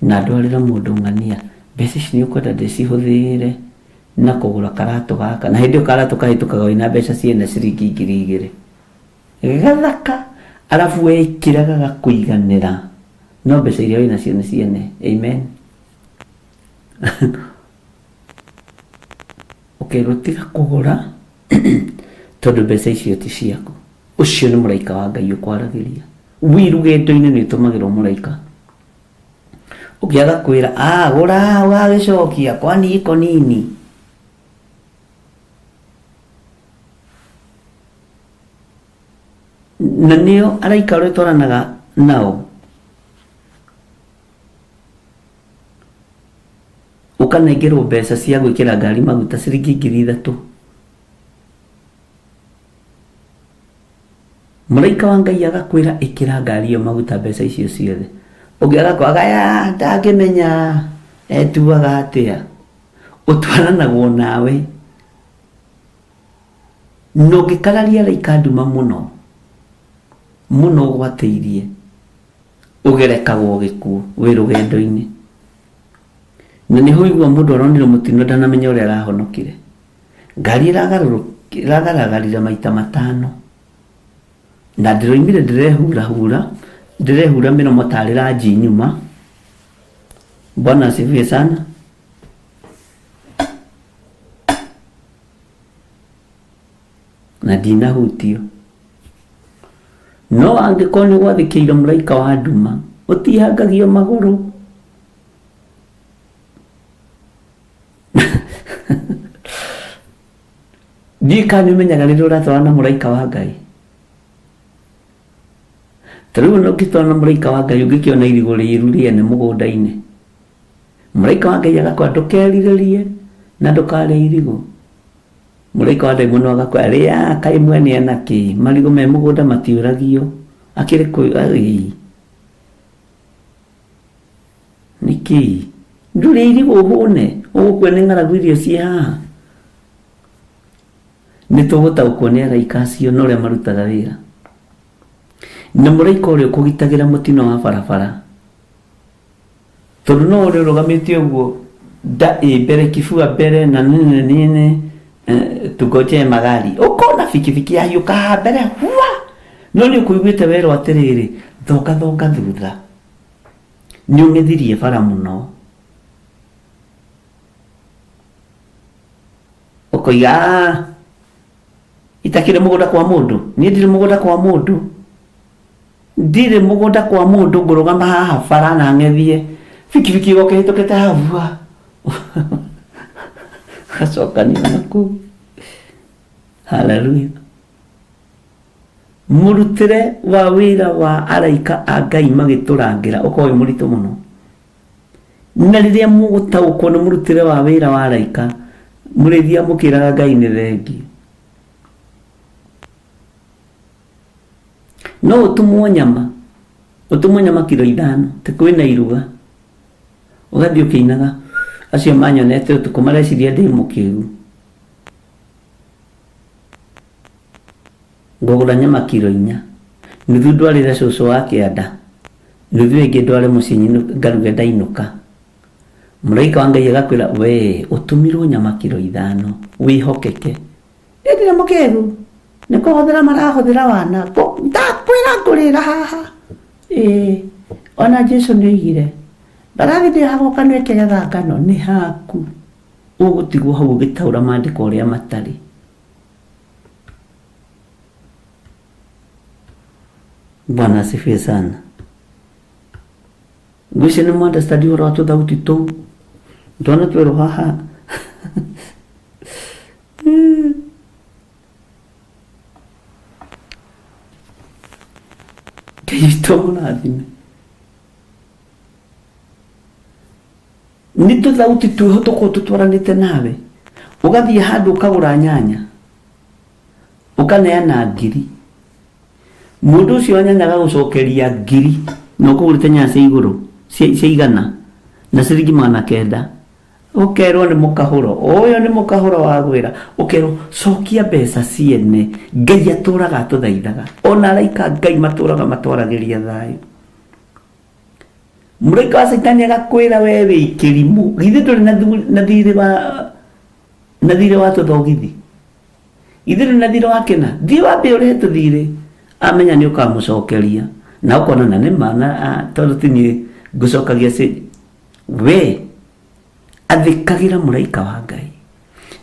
na ndwarĩre mũndũ ng'ania mbeca ici nĩ ũkwenda ndĩcihũthĩre na kũgũra karatũ gaka na hĩndĩ ĩyo karatũ kahĩtũkaga wĩna mbeca ciene ciringi 2000. Gathaka arabu wekĩra gagakũiganĩra no mbeca iria wĩnacio nĩ ciene. Amen. Ũkerwo tiga kũgũra tondũ mbeca icio ti ciaku. Ũcio nĩ mũraika wa Ngai ũkwaragĩria. Wĩ rũgendo-inĩ nĩ ũtũmagĩrwo mũraika. Ũngĩ agakwĩra ah, gũra ũgagĩcokia kwani iko nini. Na nĩo araika ũrĩa twaranaga nao. Ũkanengerwo mbeca cia gwĩkĩra ngari maguta ciringi 3000. Mũraika wa Ngai agakwĩra ĩkĩra ngari ĩyo maguta mbeca icio ciothe. Ũngĩ agakwĩra aya ndangĩmenya etuaga atĩa. Ũtwaranagwo nawe. Na ũngĩkararia araika nduma mũno mũno ũgwatĩirie ũgerekagwo gĩkuũ wĩ rũgendo-inĩ. Na nĩ ũigua mũndũ aronire mũtino ndanamenya ũrĩa arahonokire. Ngari ĩragaragarire maita matano na ndĩroimire ndĩrehurahura ndĩrehura mĩromo tarĩ ranji nyuma. Bwana asifiwe sana. Na ndinahutio. No angĩkorwo nĩ ũgwathĩkĩire mũraika wa nduma, ũtihangagio magũrũ. Ndiũĩ kana nĩ ũmenyaga rĩrĩa ũratwarana na mũraika wa Ngai. Ta rĩu ona ũngĩtwarana na mũraika wa Ngai ũngĩkĩona irigũ rĩru rĩene mũgũnda-inĩ. Mũraika wa Ngai agakwĩra ndũkerirĩrie na ndũkarĩe irigũ. Mũraika wa ndaimono agakwĩra rĩa kaĩ mwene ena kĩ marigũ me mũgũnda matiũragio akĩrĩ kũ ĩĩ nĩkĩ ndũrĩe irigũ ũhũne ũgũkua nĩ ng'aragu irio ciĩ haha. Nĩ tũgũtaũkwo nĩ araika acio na ũrĩa marutaga wĩra. Na mũraika ũrĩa ũkũgitagĩra mũtino wa barabara Tondũ no ũrĩa ũrũgamĩte ũguo nda ĩ mbere kibua mbere na nini nini tungojee magari ũkona bikibiki yahiũka haha mbere hua no nĩ ũkũiguĩte werwo atĩrĩrĩ thonga thonga thutha nĩ ũng'ethirie bara mũno ũkoiga "Ah, Itakĩrĩ mũgũnda kwa mũndũ. Niĩ ndirĩ mũgũnda kwa mũndũ. Ndirĩ mũgũnda kwa mũndũ ngũrũgama haha bara na ng'ethie bikibiki ĩgoka ĩhĩtũkĩte haha bua. Gacokania na kũu. Haleluya. Mũrutĩre wa wĩra wa araika a Ngai magĩtũrangĩra ũkoragwo wĩ mũritũ mũno. Na rĩrĩa mũgũtaũkwo nĩ mũrutĩre wa wĩra wa araika, mũrĩthiaga mũkĩraga Ngai nĩ thengiũ. No ũtũmwo nyama, ũtũmwo nyama kiro ithano, ti kwĩna iruga, ũgathiĩ ũkĩinaga, acio manyonete ũtukũ mareciria ndĩ mũkĩgu. Ngũgũra nyama kiro inya, nuthu ndwarĩre cũcũ wa kĩanda, nuthu ĩngĩ ndware mũciĩ ngaruge ndainũka. Mũraika wa Ngai agakwĩra, we ũtũmirwo nyama kiro ithano, wĩhokeke. Niĩ ndirĩ mũkĩgu, nĩ kũhũthĩra marahũthĩra wana, ndakwĩra ngũrĩra haha. Ĩĩ, ona Jesu nĩ oigire, mbarathi ndĩohagwo kanua ĩkĩgetha ngano, nĩ haku. Ũgũtigwo hau ũgĩtaũra maandĩko ũrĩa matarĩ. Bwana asifiwe sana. Ngwĩciria nĩ mwa-understand ũhoro wa tũthauti tũu. Twana twerũ haha. Ngai witũ amũrathime. Nĩ tũthauti twĩho tũkoragwo tũtwaranĩte nawe. Ũgathiĩ handũ ũkagũra nyanya, ũkaneana ngiri. Mũndũ ũcio wa nyanya agagũcokeria ngiri na ũkũgũrĩte nyanya cia igũrũ cia igana na ciringi magana kenda. Ũkerwo nĩ mũkahũro, ũyũ nĩ mũkahũro wagwĩra. Ũkerwo cokia mbeca ciene. Ngai atũraga atũthaithaga. Ona araika a Ngai matũraga matwaragĩria thayũ. Mũraika wa Caitani agakwĩra we wĩ kĩrimũ. Githĩ ndũrĩ na thirĩ wa na thirĩ wa tũthogithi? Githĩ ndũrĩ na thirĩ wa kĩna? Thiĩ wambe ũrĩhe tũthirĩ. Amenya nĩ ũkamũcokeria. Na ũkona na nĩ ma na tondũ ti niĩ ngũcokagia we athĩkagĩra mũraika wa Ngai.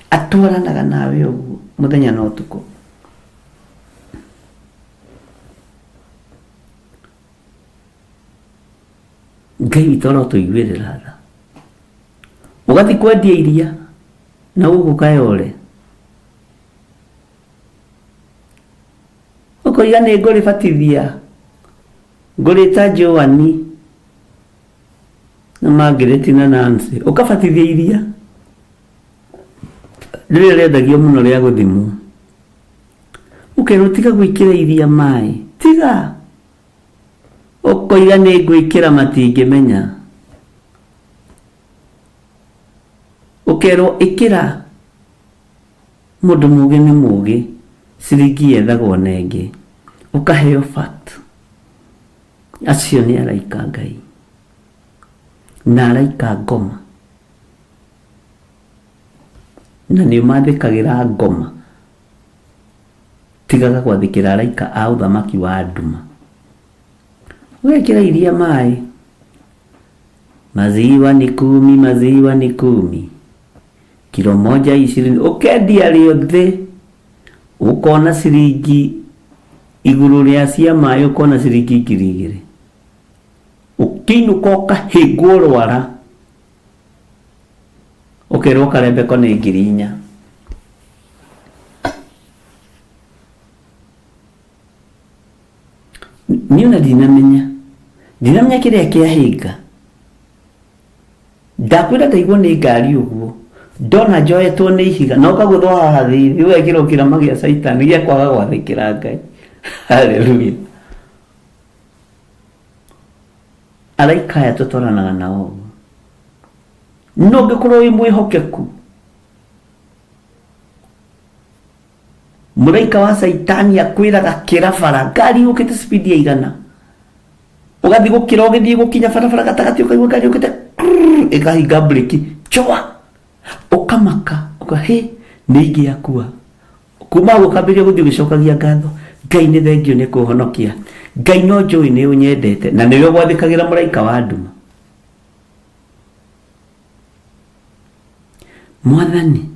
Atwaranaga nawe ũguo mũthenya na ũtukũ. Ngai witũ arotũiguĩrĩra tha. Ũgathiĩ kwendia iria na gũkũ Kayole. Ũkoiga nĩ ngũrĩbatithia, ngũrĩta Joani na Margaret na Nancy. Ũkabatithia iria rĩrĩa rĩendagio mũno rĩa gũthimwo. Ũkerwo tiga gwĩkĩra iria maĩ, tiga. Ũkoiga nĩ ngwĩkĩra matingĩmenya. Ũkerwo ĩkĩra mũndũ mũgĩ nĩ mũgĩ, ciringi yethagwo na ĩngĩ. Ũkaheo fact. Acio nĩ araika a Ngai. Na araika ngoma. Na nĩ mathĩkagĩra ngoma. Tigaga gwathĩkĩra araika a ũthamaki wa nduma. Wekĩra iria maĩ. Maziwa ni kumi, maziwa ni kumi. Kilo moja ishirini. Ũkendia rĩothe ũkona ciringi igũrũ rĩa cia maĩ ũkona ciringi 2000. Ũkĩinũka ũkahĩngwo rwara. Ũkerwo karembeko nĩ 4000. Niĩ ona ndinamenya ndinamenya kĩrĩa kĩahĩnga. Ndakwĩra ndaigwo nĩ ngari ũguo ndona njoetwo nĩ ihiga na ũkagũthwo haha thithi ũgekĩrwo kĩrama gĩa caitani gĩa kwaga gwathĩkĩra Ngai. Haleluya. Araika aya tũtwaranaga nao ũguo. No ũngĩkorwo wĩ mwĩhokeku Mũraika wa Caitani akwĩraga kĩra bara, ngari yũkĩte speed ya igana. Ũgathiĩ gũkĩra ũgĩthiĩ gũkinya barabara gatagatĩ ũkaigua ngari yũkĩte krrrr, ĩkahinga breki chwa. Ũkamaka, ũka hĩ, nĩ ingĩakua. Kuma hau ũkambĩrĩria gũthiĩ ũgĩcokagia ngatho. Ngai nĩ thengiũ nĩ kũhonokia. Ngai no njũĩ nĩ ũnyendete na nĩwe ũgwathĩkagĩra mũraika wa nduma. Mwathani,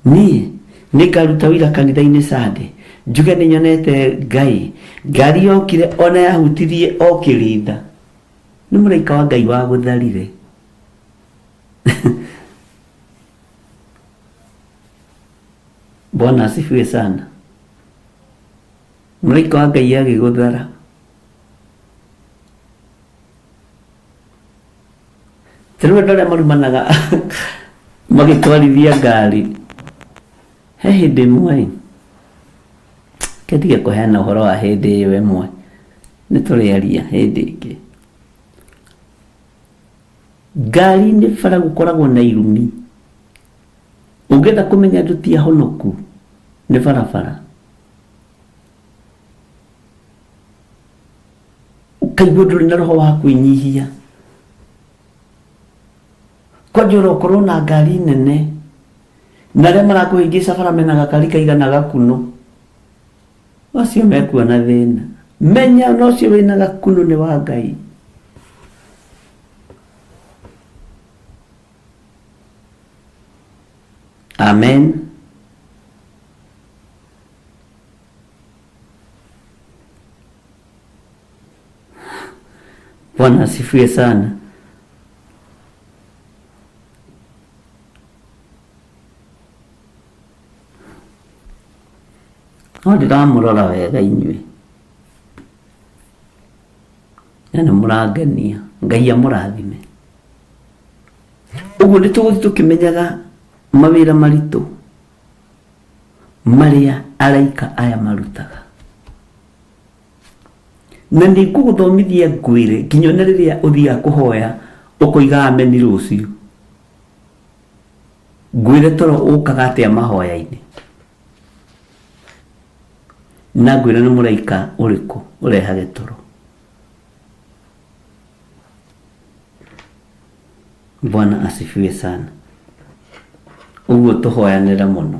niĩ nĩngaruta ũira kanitha-inĩ Sunday. Njuge nĩ nyonete Ngai. Ngari yokire ona yahutirie o kĩrinda. Nĩ mũraika wa Ngai wagũtharire. Bwana asifiwe sana. Mũraika wa Ngai agĩgũthara. Ta rĩu andũ arĩa marumanaga magĩtwarithia ngari, he hĩndĩ ĩmwe ĩ, reke ndige kũheana ũhoro wa hĩndĩ ĩyo ĩmwe, nĩ tũrĩaria hĩndĩ ĩngĩ. Ngari-inĩ bara gũkoragwo na irumi, ũngĩenda kũmenya andũ ti ahonoku nĩ barabara. Ũkaigua ndũrĩ na roho wa kwĩnyihia. Kwanja ũrokorwo na ngari nene na arĩa marakũhĩngĩca bara mena gakari kaigana gakunũ, acio mekuona thĩna. Menya ona ũcio wĩna gakunũ nĩ wa Ngai. Amen. Bwana asifiwe sana. No ndĩramũrora wega inyuĩ na nĩ mũrangenia. Ngai amũrathime. Ũguo nĩ tũgũthiĩ tũkĩmenyaga mawĩra maritũ marĩa araika aya marutaga. Na nĩ ngũgũthomithia ngwĩre nginya ona rĩrĩa ũthiaga kũhoya ũkoiga ameni rũciũ. Ngwĩre toro ũkaga atĩa mahoya-inĩ. Na ngwĩre nĩ mũraika ũrĩkũ ũrehage toro. Bwana asifiwe sana. Ũguo tũhoyanĩre mũno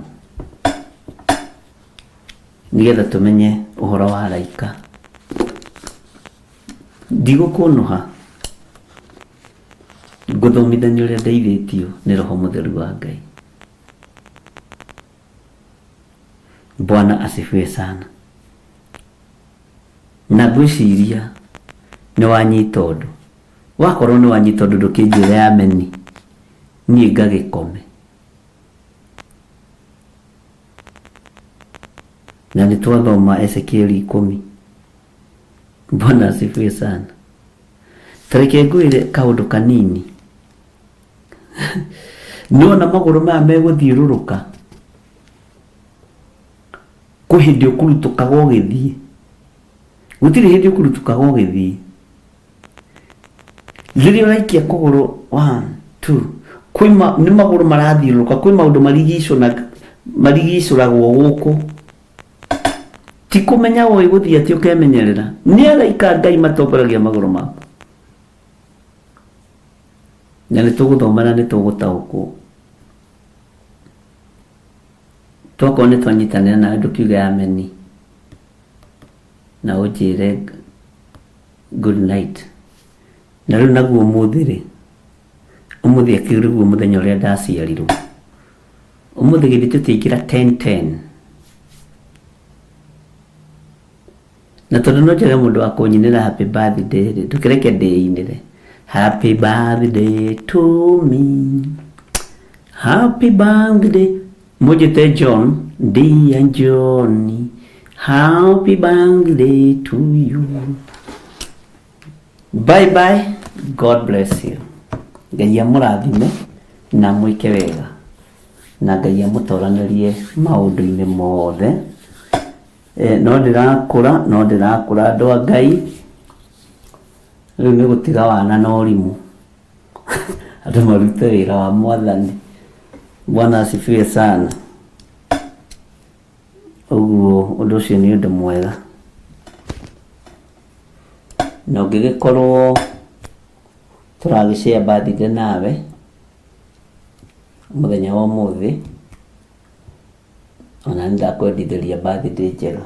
nĩgetha tũmenye ũhoro wa araika. Ndigũkũnũha, ngũthomithania ũrĩa ndeithĩtio nĩ Roho Mũtheru wa Ngai. Bwana asifiwe sana. Na ngwĩciria nĩ wanyita ũndũ. Wakorwo nĩ wanyita ũndũ ndũkĩnjĩre ameni, niĩ ngagĩkome. Na nĩ twathoma Ezekieli ikũmi. Bwana asifiwe sana. Ta reke ngwĩre kaũndũ kanini. Nĩwona magũrũ maya megũthiũrũrũka, kwĩ hĩndĩ ũkurutũkaga ũgĩthiĩ. Gũtirĩ hĩndĩ ũkurutũkaga ũgĩthiĩ. Rĩrĩa ũraikia kũgũrũ one, two, kwĩ ma, nĩ magũrũ marathiũrũrũka, kwĩ maũndũ marigicũragwo gũkũ. Ti kũmenya ũĩ gũthiĩ atĩ ũkemenyerera. Nĩ araika a Ngai matongoragia magũrũ maku. Na nĩ tũgũthoma na nĩ tũgũtaũkwo. Tokorwo nĩ twanyitanĩra nawe ndũkiuge ameni na ũnjĩre good night. Na rĩu naguo ũmũthĩ rĩ, ũmũthĩ akĩrĩ guo mũthenya ũrĩa ndaciarirwo. Ũmũthĩ githĩ tũtiaingĩra 10:10. Na tondũ no njage mũndũ wa kũnyinĩra happy birthday rĩ, ndũkĩreke ndĩinĩre. Happy birthday to me. Happy birthday. Mũnjĩte John, dear Johnny. Happy birthday to you. Bye bye. God bless you. Ngai amũrathime na amwĩke wega. Na Ngai amũtoranĩrie maũndũ-inĩ mothe. Eh, no ndĩrakũra, no ndĩrakũra andũ a Ngai. Rĩu nĩ gũtiga wana na ũrimũ. Andũ marute wĩra wa mwathani. Bwana asifiwe sana. Ũguo ũndũ ũcio nĩ ũndũ mwega. Na ũngĩgĩkorwo tũragĩ share birthday nawe mũthenya wa ũmũthĩ, ona nĩ ndakwendithĩria birthday njega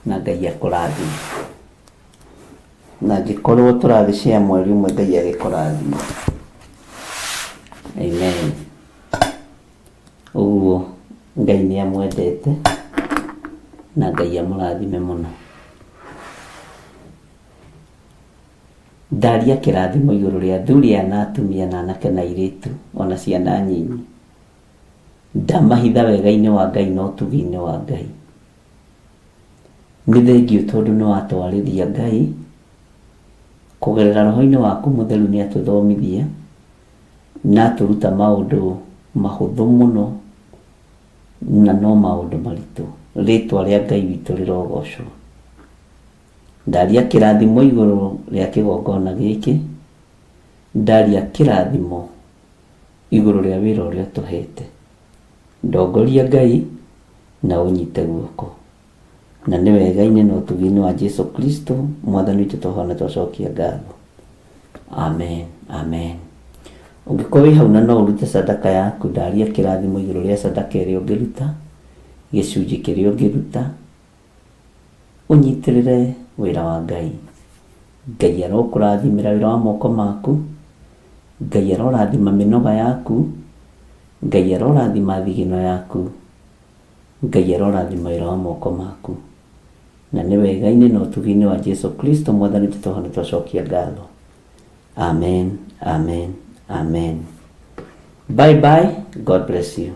na Ngai akũrathime. Na angĩkorwo tũragĩ share mweri ũmwe Ngai agĩkũrathime. Amen. Ũguo Ngai nĩ amwendete. Na Ngai amũrathime mũno. Ndaria kĩrathimo igũrũ rĩa athuri aya na atumia na anake na airĩtu ona ciana nyinyi. Ndamahitha wega-inĩ wa Ngai na ũtugi-inĩ wa Ngai. Nĩ thengiũ tondũ nĩ watwarĩria Ngai kũgerera roho-inĩ waku mũtheru nĩ atũthomithia na atũruta maũndũ mahũthũ mũno na no maũndũ maritũ. Rĩtwa rĩa Ngai witũ rĩrogocwo. Ndaria kĩrathimo igũrũ rĩa kĩgongona gĩkĩ, ndaria kĩrathimo igũrũ rĩa wĩra ũrĩa ũtũhete. Ndongoria Ngai na ũnyite guoko. Na nĩ wega-inĩ na ũtugi-inĩ wa Jesu Kristo mwathani witũ twahoya na twacokia ngatho. Amen, amen. Ũngĩkorwo wĩ hau na no ũrute sadaka yaku, ndaria kĩrathimo igũrũ rĩa sadaka ĩrĩa ũngĩruta, gĩcunjĩ kĩrĩa ũngĩruta, ũnyitĩrĩre wĩra wa Ngai. Ngai arokũrathimĩra wĩra wa moko maku, Ngai arorathima mĩnoga yaku, Ngai arorathima thigino yaku, Ngai arorathima wĩra wa moko maku. Na nĩ wega-inĩ na ũtugi-inĩ wa Jesu Kristo mwathani witũ twahoya na twacokia ngatho. Amen, amen, amen. Bye bye, God bless you.